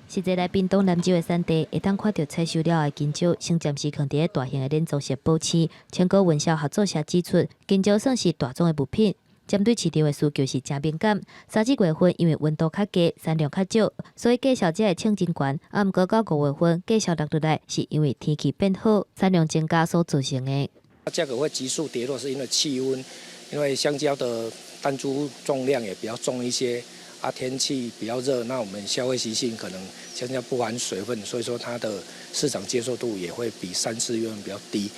實際來屏東南州的產地，會當看著採收了的香蕉，先暫時囥佇咧大型的冷藏室保鮮。青果運銷合作社指出，香蕉算是大宗的物品，針對市場的需求是誠敏感。3、4月份因為溫度較低，產量較少，所以價數才會衝真懸。啊，毋過到5月份價數落落來，是因為天氣變好，產量增加所造成的。價格會急速跌落，是因為氣溫，因為香蕉的單株重量也比較重一些，啊，天氣比較熱，那我們消費習性可能香蕉不含水分，所以說它的市場接受度也會比3、4月份比較低。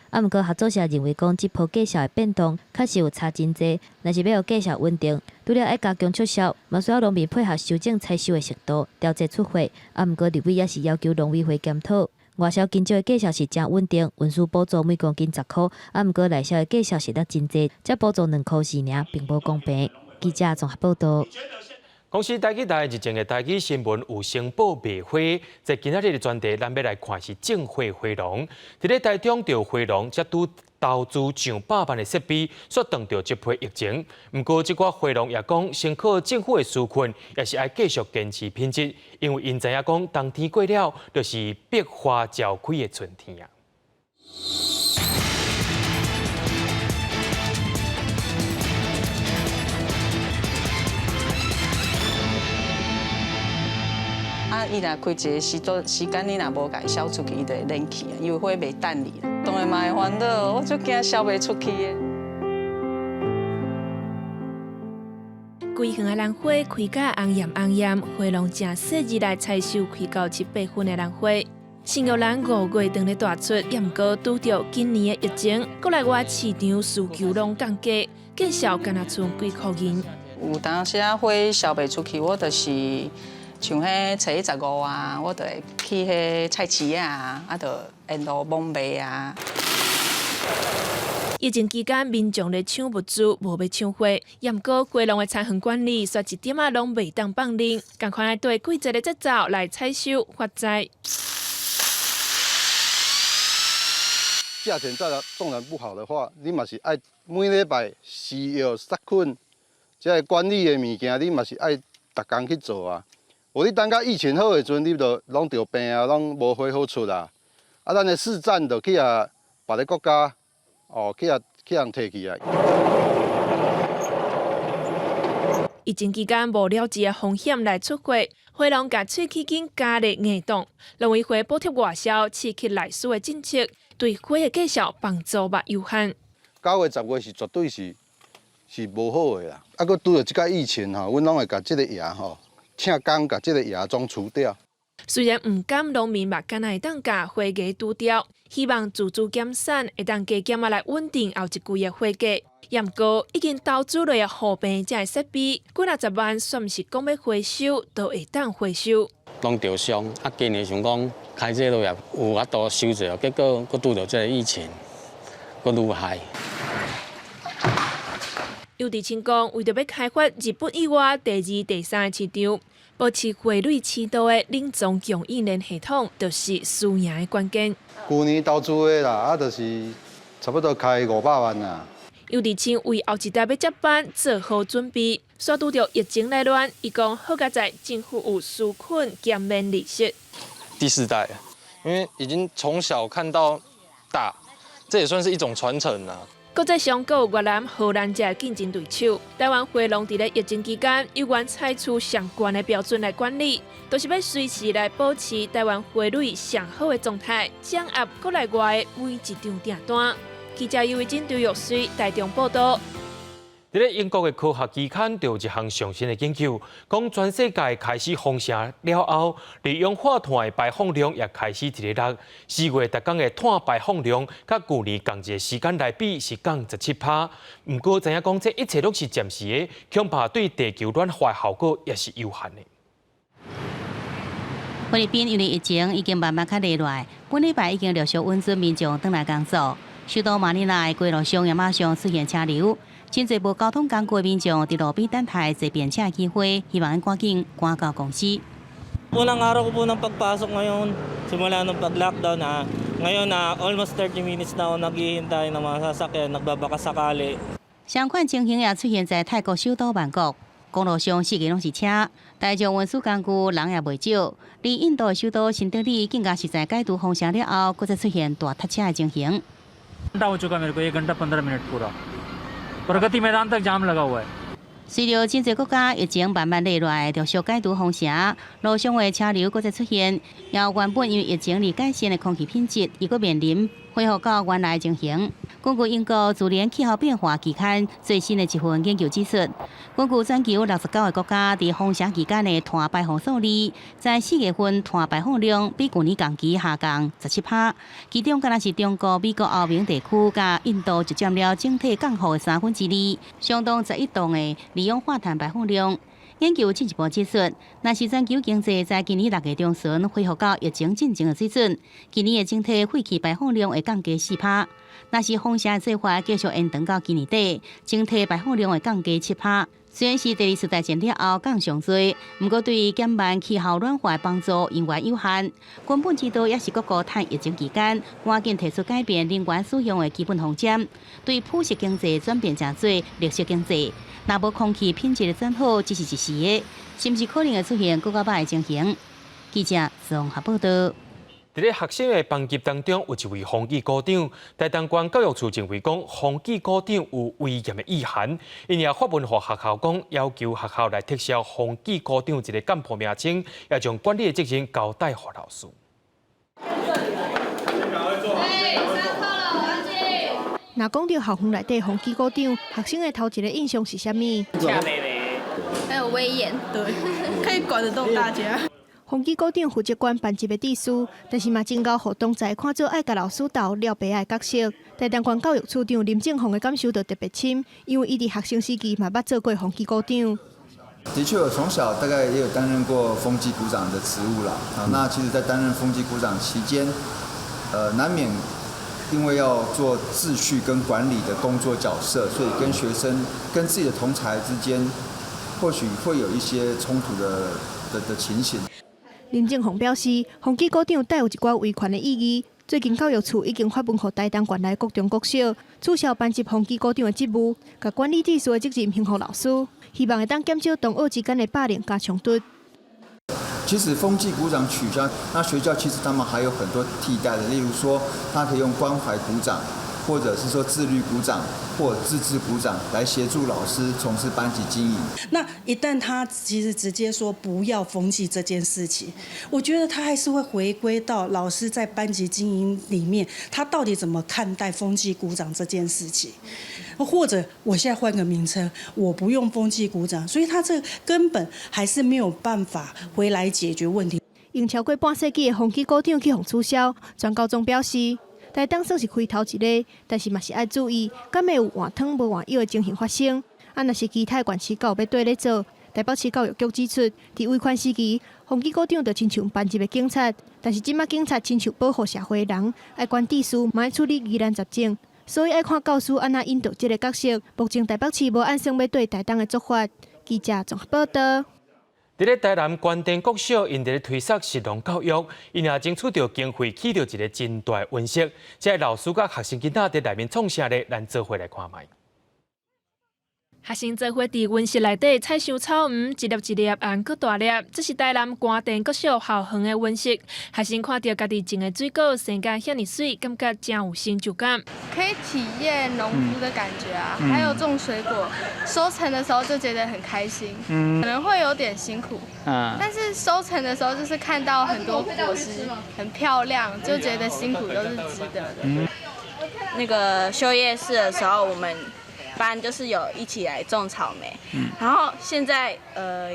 啊，毋過合作社認為講，這波價數的變動確實有差真濟，若是欲予價數穩定，除了愛加強促銷，嘛需要農民配合修正採收的速度，調節出貨。啊，毋過立委也是要求農委會檢討。外銷香蕉的價數是誠穩定，運輸補助每公斤10箍，啊，毋過內銷的價數是落真濟，才補助2.4箍爾，並無公平。記者綜合報導。公視台語台日前的台語新聞有申報賣花，在今仔日的專題，咱欲來看是種花花農。佇咧台中，著花農才拄投資上百萬的設備，煞撞著這波疫情。毋過，這寡花農也講，先靠政府的紓困，也是愛繼續堅持品質，因為𪜶知影講，冬天過了，就是百花齊開的春天啊。啊，伊若開一个時陣時間，你若無共伊銷出去，伊就會冷去啊，因為花袂等你啦。當然嘛會煩惱，我足驚銷袂出去的。規園的蘭花開甲紅豔紅豔，花農誠細緻來採收開到7、8分的蘭花。新玉蘭5月當咧大出，也毋過拄著今年的疫情，國內外市場需求攏降低，價數干焦賰幾箍銀。有當時啊，花銷袂出去，我就是像彼初15啊，我就會去彼菜市啊，啊，就沿路摸賣啊。疫情期間，民眾咧搶物資，無欲搶花。也毋過，花農的田園管理，煞一點仔攏袂當放任，仝款愛對季節的節奏來採收發栽。價錢再縱然不好的話，你嘛是愛每禮拜施藥殺菌，這个管理的物件，你嘛是愛逐工去做啊。無你等到疫情好的時陣，你就攏著病啊，攏無花好出啊。啊，咱的市占就去予別个國家，哦，去予人提去啊。疫情期間無了治的風險來出貨，花農共喙齒緊加熱硬凍，農委會補貼外銷、刺激內需的政策，對花的價數幫助嘛有限。9月、10月是絕對是無好的啦。啊，閣拄著這個疫情吼，阮攏會共這个蛾吼，請工共這个蛾總除掉。雖然毋甘農民嘛，敢若會當共花芽除掉，希望自主減產會當加減仔來穩定後一季的花價。也毋過已經投資落的護病這个設備，幾若十萬，煞毋是講欲回收就會當回收。攏著傷，啊，今年想講開這落也有法度收者，結果閣拄著這个疫情，閣愈害。尤志清講，為著欲開發日本以外第二、第三个市場，保持花蕊適度的冷藏供應鏈系統，就是輸贏的關鍵。舊年投資的啦，啊，就是差不多開500萬啦。尤志清為後一代欲接班做好準備，煞拄著疫情來亂，伊講好佳哉政府有紓困減免利息。第四代，因為已經從小看到大，這也算是一種傳承啦。國際上閣有越南、荷蘭這个競爭對手。台灣花農佇咧疫情期間，猶原採取上懸的標準來管理，就是欲隨時來保持台灣花蕊上好的狀態，掌握國內外的每一張訂單。記者尤維真、劉玉水台中報道。佇咧英國的科學期刊就有一項上新的研究，講全世界開始封城了後，二氧化碳的排放量也開始佇咧落。4月逐工的碳排放量，佮舊年仝一个時間來比是降17%。毋過知影講這一切攏是暫時的，恐怕對地球暖化的效果也是有限的。菲律賓因為疫情已經慢慢較下來，本禮拜已經陸續允准民眾轉來工作。首都馬尼拉的街路上也馬上出現車流。真濟無交通工具的民眾佇路邊等待坐便車的機會，希望趕緊趕到公司。 Unang araw ko po ng pagpasok ngayon, simula nung pag-lockdown na, ngayon na almost 30 minutes na ako naghihintay ng mga sasakyan, nagbabaka sakali. 相款情形也出現在泰國首都曼谷，公路上四界攏是車，大眾運輸工具人也袂少。而印度的首都新德里更加是在解除封城了後，閣再出現大塞車的情形。 हो चुका मेरे को 1 घंटा 15 मिनट पूरा प्रगति मैदान तक जाम लगा हुआ है。隨著真濟國家疫情慢慢下來，陸續解除封城，路上的車流閣再出現，也有原本因為疫情而改善的空氣品質，亦閣面臨恢復到原來的情形。根據英國自然氣候變化期刊最新的一份研究指出，根據全球69個國家佇封城期間的碳排放數字，在4月份碳排放量比舊年仝期下降17%，其中敢若是中國、美國、歐盟地區佮印度就佔了整體降幅的2/3，相當11噸的二氧化碳排放量。研究進一步指出，若是全球經濟在今年6月中旬恢復到疫情進前的水準，今年的整體廢氣排放量會降低4%。若是封城的做法繼續延長到今年底，整體排放量會降低7%。雖然是第二次大戰了後降上濟，毋過對減慢氣候暖化的幫助仍然有限。根本之道也是各國趁疫情期間，趕緊提出改變能源使用的基本方針，對普適經濟轉變成做綠色經濟。若無空氣品質的轉好，只是一時的，甚至可能會出現閣較歹的情形。記者綜合報道。佇咧學生的班級當中，有一位風紀股長。台東縣教育處認為講，風紀股長有威嚴的意涵，𪜶也發文予學校講，要求學校來撤銷風紀股長這个幹部名稱，也將管理的責任交代予老師。若講著校園內底風紀股長，學生的頭一个印象是啥物？很有威嚴，對，可以管得動大家。風紀股長負責管班級的秩序，但是嘛真𠢕予同儕看做愛共老師鬥抓白仔的角色。台東縣教育處長林正鳳的感受就特別深，因為伊佇學生時期嘛捌做過風紀股長。的確，我從小大概也有擔任過風紀股長的職務啦。啊，那其實，在擔任風紀股長期間，難免因為要做秩序跟管理的工作角色，所以跟學生、跟自己的同儕之間，或許會有一些衝突的情形。林正鳳表示，風紀股長帶有一寡威權的意義。最近教育處已經發文予台東縣內國中國小，取消班級風紀股長的職務，共管理秩序的責任還予老師，希望會當減少同學之間的霸凌佮衝突。其實風紀股長取消，那學校其實他們還有很多替代的，例如說，他可以用關懷股長，或者是說自律股長或自治股長來協助老師從事班級經營。那一旦他其實直接說不要風紀這件事情，我覺得他還是會回歸到老師在班級經營裡面，他到底怎麼看待風紀股長這件事情？或者我現在換個名稱，我不用風紀股長，所以他這根本還是沒有辦法回來解決問題。用超過半世紀的風紀股長去予取消，全教總表示，台東算是開頭一个，但是嘛是愛注意，敢會有換湯無換藥的情形發生。啊，若是其他縣市閣有欲綴咧做，台北市教育局指出，佇威權時期，風紀股長就親像班級的警察，但是這馬警察親像保護社會的人，愛管秩序，嘛愛處理疑難雜症，所以愛看教師按怎引導這个角色。目前台北市無按算欲綴台東的做法。記者綜合報道。佇咧台南關田國小，𪜶佇咧推捒食農教育，𪜶也爭取著經費起著一个真大的溫室。這个老師佮學生囡仔佇內面創啥咧？咱做伙來看覓。學生做伙佇溫室內底採收草莓，一粒一粒紅閣大粒。這是台南關田國小校園的溫室。學生看著家己種的水果生甲遐爾媠，感覺真有成就感。可以體驗農夫的感覺啊，還有種水果，收成的時候就覺得很開心。可能會有點辛苦，但是收成的時候就是看到很多果實很漂亮，就覺得辛苦都是值得的。那個修業式的時候，我們班就是有一起來種草莓，然後現在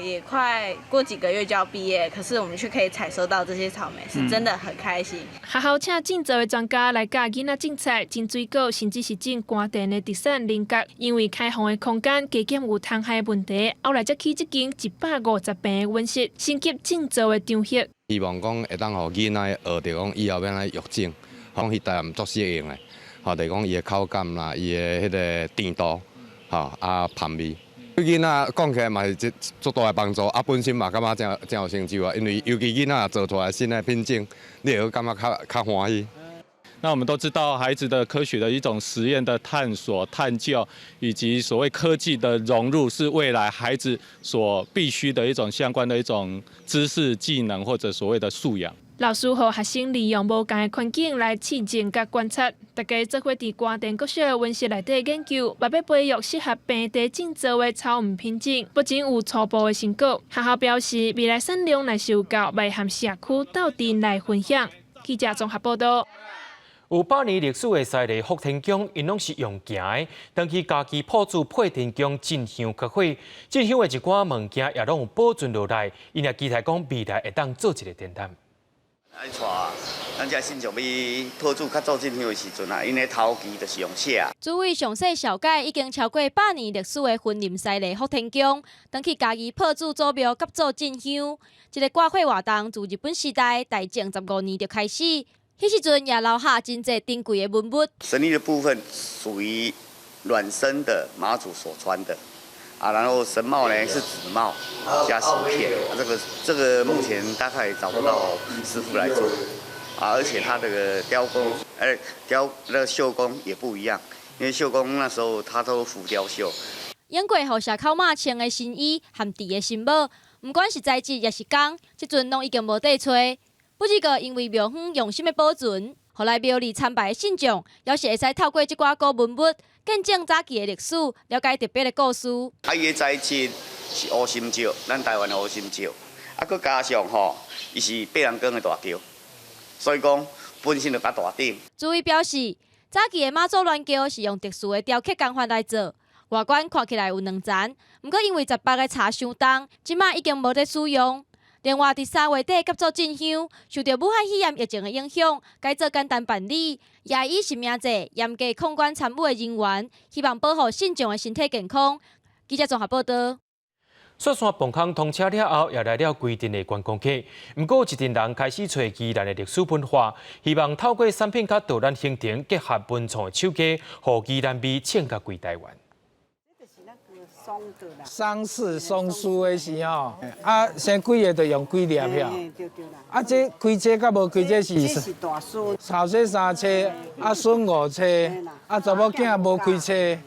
也快過幾個月就要畢業，可是我們卻可以採收到這些草莓，是真的很開心。學校請種造的專家來教囡仔種菜、種水果，甚至是種瓜田的特產菱角。因為開放的空間加減有蟲害問題，後來才起這間150坪的溫室，升級種造的場域。希望講會當予囡仔學著講以後欲按怎育種，講彼代毋足適應的，吼，就是講伊的口感啦，伊的彼个甜度，吼啊香味。對囡仔講起來嘛是一足大的幫助，啊本身嘛感覺誠誠有成就啊，因為尤其囡仔做出來新的品種，你會感覺較較歡喜。那我們都知道，孩子的科學的一種實驗的探索、探究，以及所謂科技的融入，是未來孩子所必須的一種相關的一種知識、技能或者所謂的素養。老師予學生利用無仝的環境來試種佮觀察，大家做伙佇關田國小的溫室內底研究，嘛欲培育適合平地種造的草莓品種，目前有初步的成果。學校表示，未來產量若是有夠，會和社區鬥陣來分享。記者綜合報道。有百年歷史的西麗福天宮，𪜶攏是用行的。當去家己鋪主配天宮進香較火，進香的一寡物件也攏有保存落來。𪜶也期待講未來會當做一個展覽。愛帶咱遮信眾欲普主較早進香的時陣啊，𪜶的頭旗就是用寫。主位上細小改已經超過百年歷史的雲林西麗福天宮，當去嘉義朴主祖廟佮做進香。這个掛火活動自日本時代大正15年就開始。彼時陣也留下真濟珍貴的文物。神衣的部分屬於軟身的媽祖所穿的，啊，然後神帽呢是紙帽加錫片，這個目前大概找不到師傅來做，啊，而且它這個雕工，雕那個繡工也不一樣，因為繡工那時候他都浮雕繡。用過予社口媽穿的新衣和戴的新帽，毋管是材質抑是工，這陣攏已經無得揣。不過，因為廟方用心的保存，予來廟裡參拜的信眾，猶是會使透過這寡古文物，見證早期的歷史，了解特別的故事。啊，伊的材質是烏心石，咱台灣的烏心石，啊，閣加上吼，伊是白人崗的大轎，所以講本身就較大頂。主委表示，早期的媽祖鑾轎是用特殊的雕刻工法來做，外觀看起來有兩層，毋過因為18个柴傷重，這馬已經無咧使用。另外，佇3月底佮做進香，受著武漢肺炎疫情的影響，改做簡單辦理，也以實名制嚴格控管參與的人員，希望保護信眾的身體健康。記者綜合報道。雪山磅空通車了後，也來了規陣的觀光客。毋過，有一陣人開始揣宜蘭的歷史文化，希望透過產品佮導覽行程，結合文創的手藝，予宜蘭味衝甲規台灣。喪事喪事的時候，啊，生幾个就用幾粒票。啊，這開車佮無開車是。這是大孫。後生三車，啊，孫五車，啊，查某囝無開車。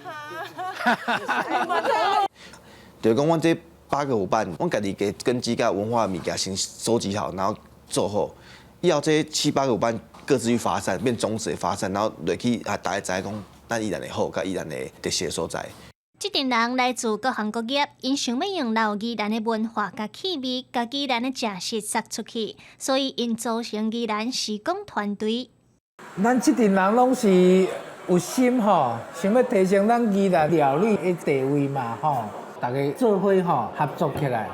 就是講，阮這八個夥伴，阮家己的根基佮文化物件先收集好，然後做好。以後這七八個夥伴各自去發散，變種子的發散，然後落去啊，大家知影講咱宜蘭的好，佮宜蘭的特色所在。這陣人來自各行各業，𪜶想欲用老宜蘭的文化佮氣味，共宜蘭的食食釋出去，所以𪜶組成宜蘭時光團隊。咱這陣人攏是有心吼，想欲提升咱宜蘭料理的地位嘛吼，大家做伙吼合作起來。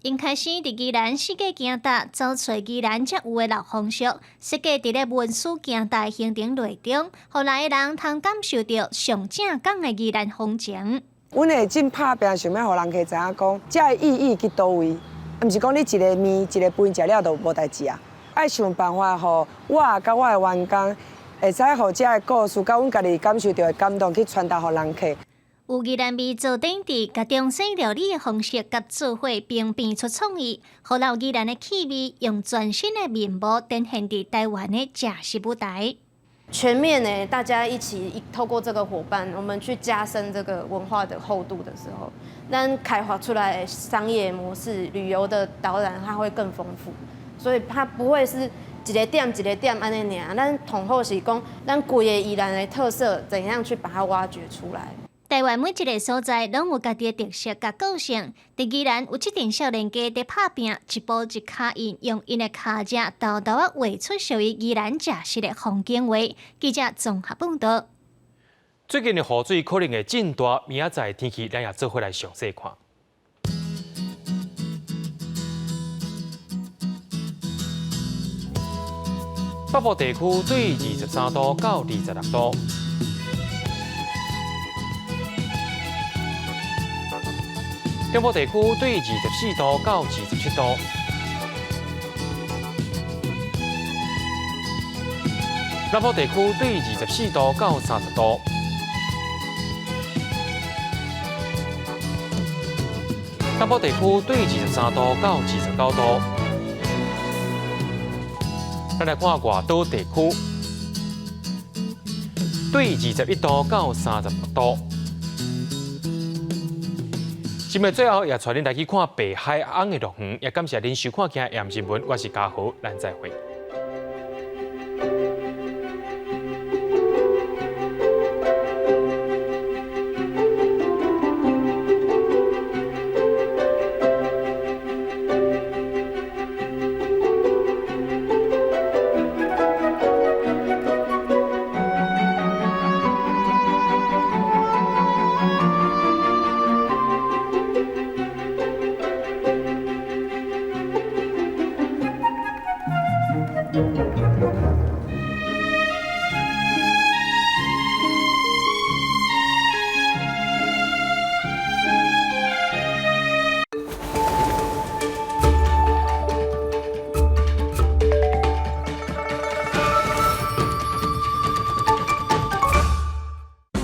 𪜶開始佇宜蘭四界行踏，走揣宜蘭才有的老風俗，設計佇咧文書行踏的行程內中，予來的人通感受著上正港的宜蘭風情。阮會真拍拚，想欲予人客知影講，這个意義佇佗位，毋是講你一个麵一个飯食了就無代誌啊！愛想辦法，予我佮我的員工會使予這个故事，佮阮家己感受著的感動去傳達予人客。有宜蘭味做頂佇，共中西料理的方式佮做伙並變出創意，予老宜蘭的氣味用全新的面貌展現佇台灣的食食舞台。全面呢，大家一起透過這個夥伴，我們去加深這個文化的厚度的時候，咱開發出來的商業模式、旅遊的導覽，它會更豐富。所以它不會是一个點一个點按呢爾，咱統合是講，咱規个宜蘭的特色，怎樣去把它挖掘出來。台灣每一个所在攏有家己的特色佮個性。佇宜蘭有這陣少年家佇拍拚，一步一跤印，用𪜶的跤跡，沓沓仔畫出屬於宜蘭食食的風景畫。記者綜合報道。最近的雨水可能會真大，明仔載天氣咱也做伙來詳細看。北部地區對23度到26度。中部地區對24度到27度。南部地區對24度到30度。北部地區對23度到29度。咱來看外島地區，對21度到36度。新聞最後也帶恁來去看白海翁的樂園，也感謝恁收看今日新聞，我是嘉豪，咱再會。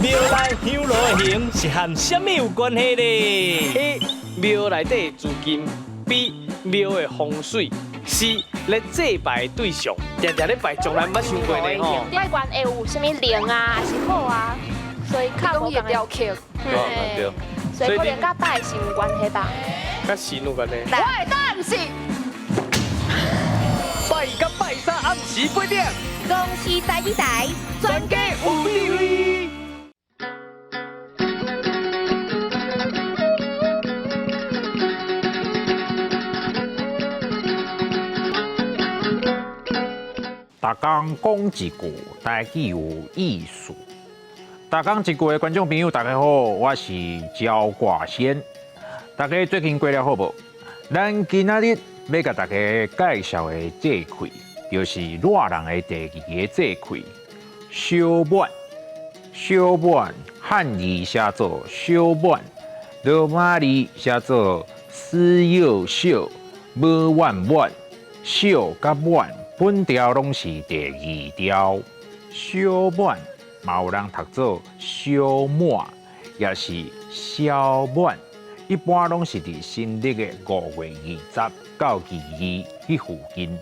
廟內香爐的形是和啥物有關係咧？A. 廟內底資金，B. 廟的風水，C. 咧祭拜的對象。定定咧拜，從來毋捌想過咧吼。拜完會有啥物靈啊，還是好啊，所以較無仝雕刻。對，所以可能佮拜神有關係吧。佮神有關係。我的答案是拜到拜三暗時八點。公視台語台，全家有智慧。逐工講一句台語有意思。逐工一句的觀眾朋友，大家好，我是焦掛先。大家最近過得好無？咱今仔日欲共大家介紹的節氣，就是熱人的第二个節氣——小滿。小滿漢字寫做小滿，羅馬字寫做四又小，無滿滿，小佮滿。本調攏是第二調，小滿嘛有人讀做小滿，也是小滿，一般攏是佇新曆的5月20到22彼附近。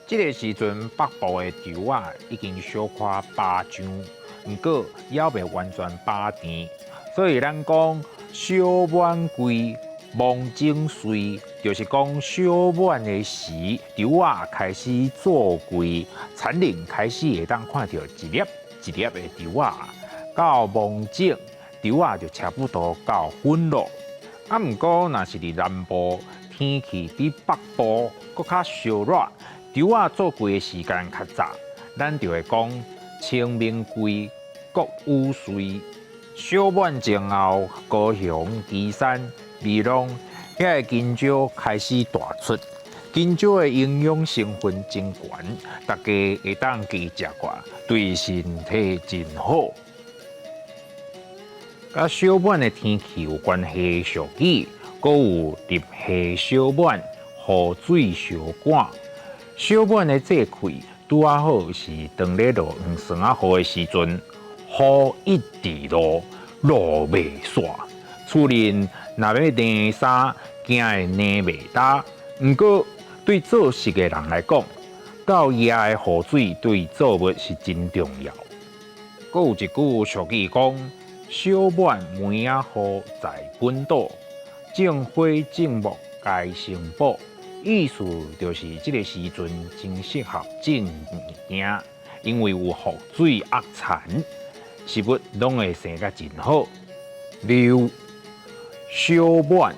這個時陣，北部的稻仔已經小可飽漿，毋過猶未完全飽甜，所以咱講小滿歸。芒種穗，就是講小滿的時，稻仔開始做季，田裡開始會當看著一粒一粒的稻仔。到芒種，稻仔就差不多到粉咯。啊，毋過若是佇南部，天氣比北部閣較燒熱，稻仔做季的時間較早，咱就會講清明季、穀雨穗。小滿前後，高雄、旗山、美濃遐个香蕉開始大出，香蕉的營養成分真懸，大家會當加食寡，對身體真好。佮小滿的天氣有關係，俗語閣有入夏小滿，雨水相趕。小滿的節氣拄仔好是當咧落黃霜仔雨的時陣，雨一直落，落袂煞。厝裡若欲晾衫，驚會晾袂焦。毋過對做食的人來講，夠夜的雨水對作物是真重要。閣有一句俗語講：小滿梅仔雨在本島，種花種木皆成寶。意思就是這個時陣真適合種物件，因為有雨水壓田，食物攏會生甲真好。六小滿，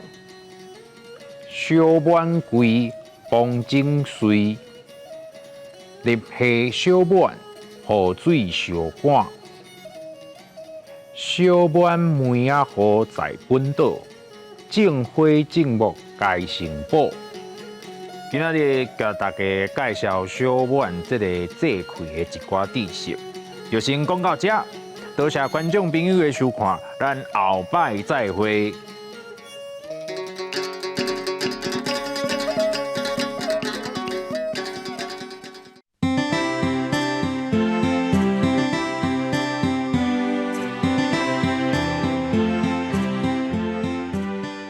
小滿歸，芒種穗，入夏小滿，雨水相趕。小滿梅仔雨在本島，種花種木皆成寶。今仔日共大家介紹小滿這个節氣的一寡知識，就先講到這。多謝觀眾朋友的收看，咱後擺再會。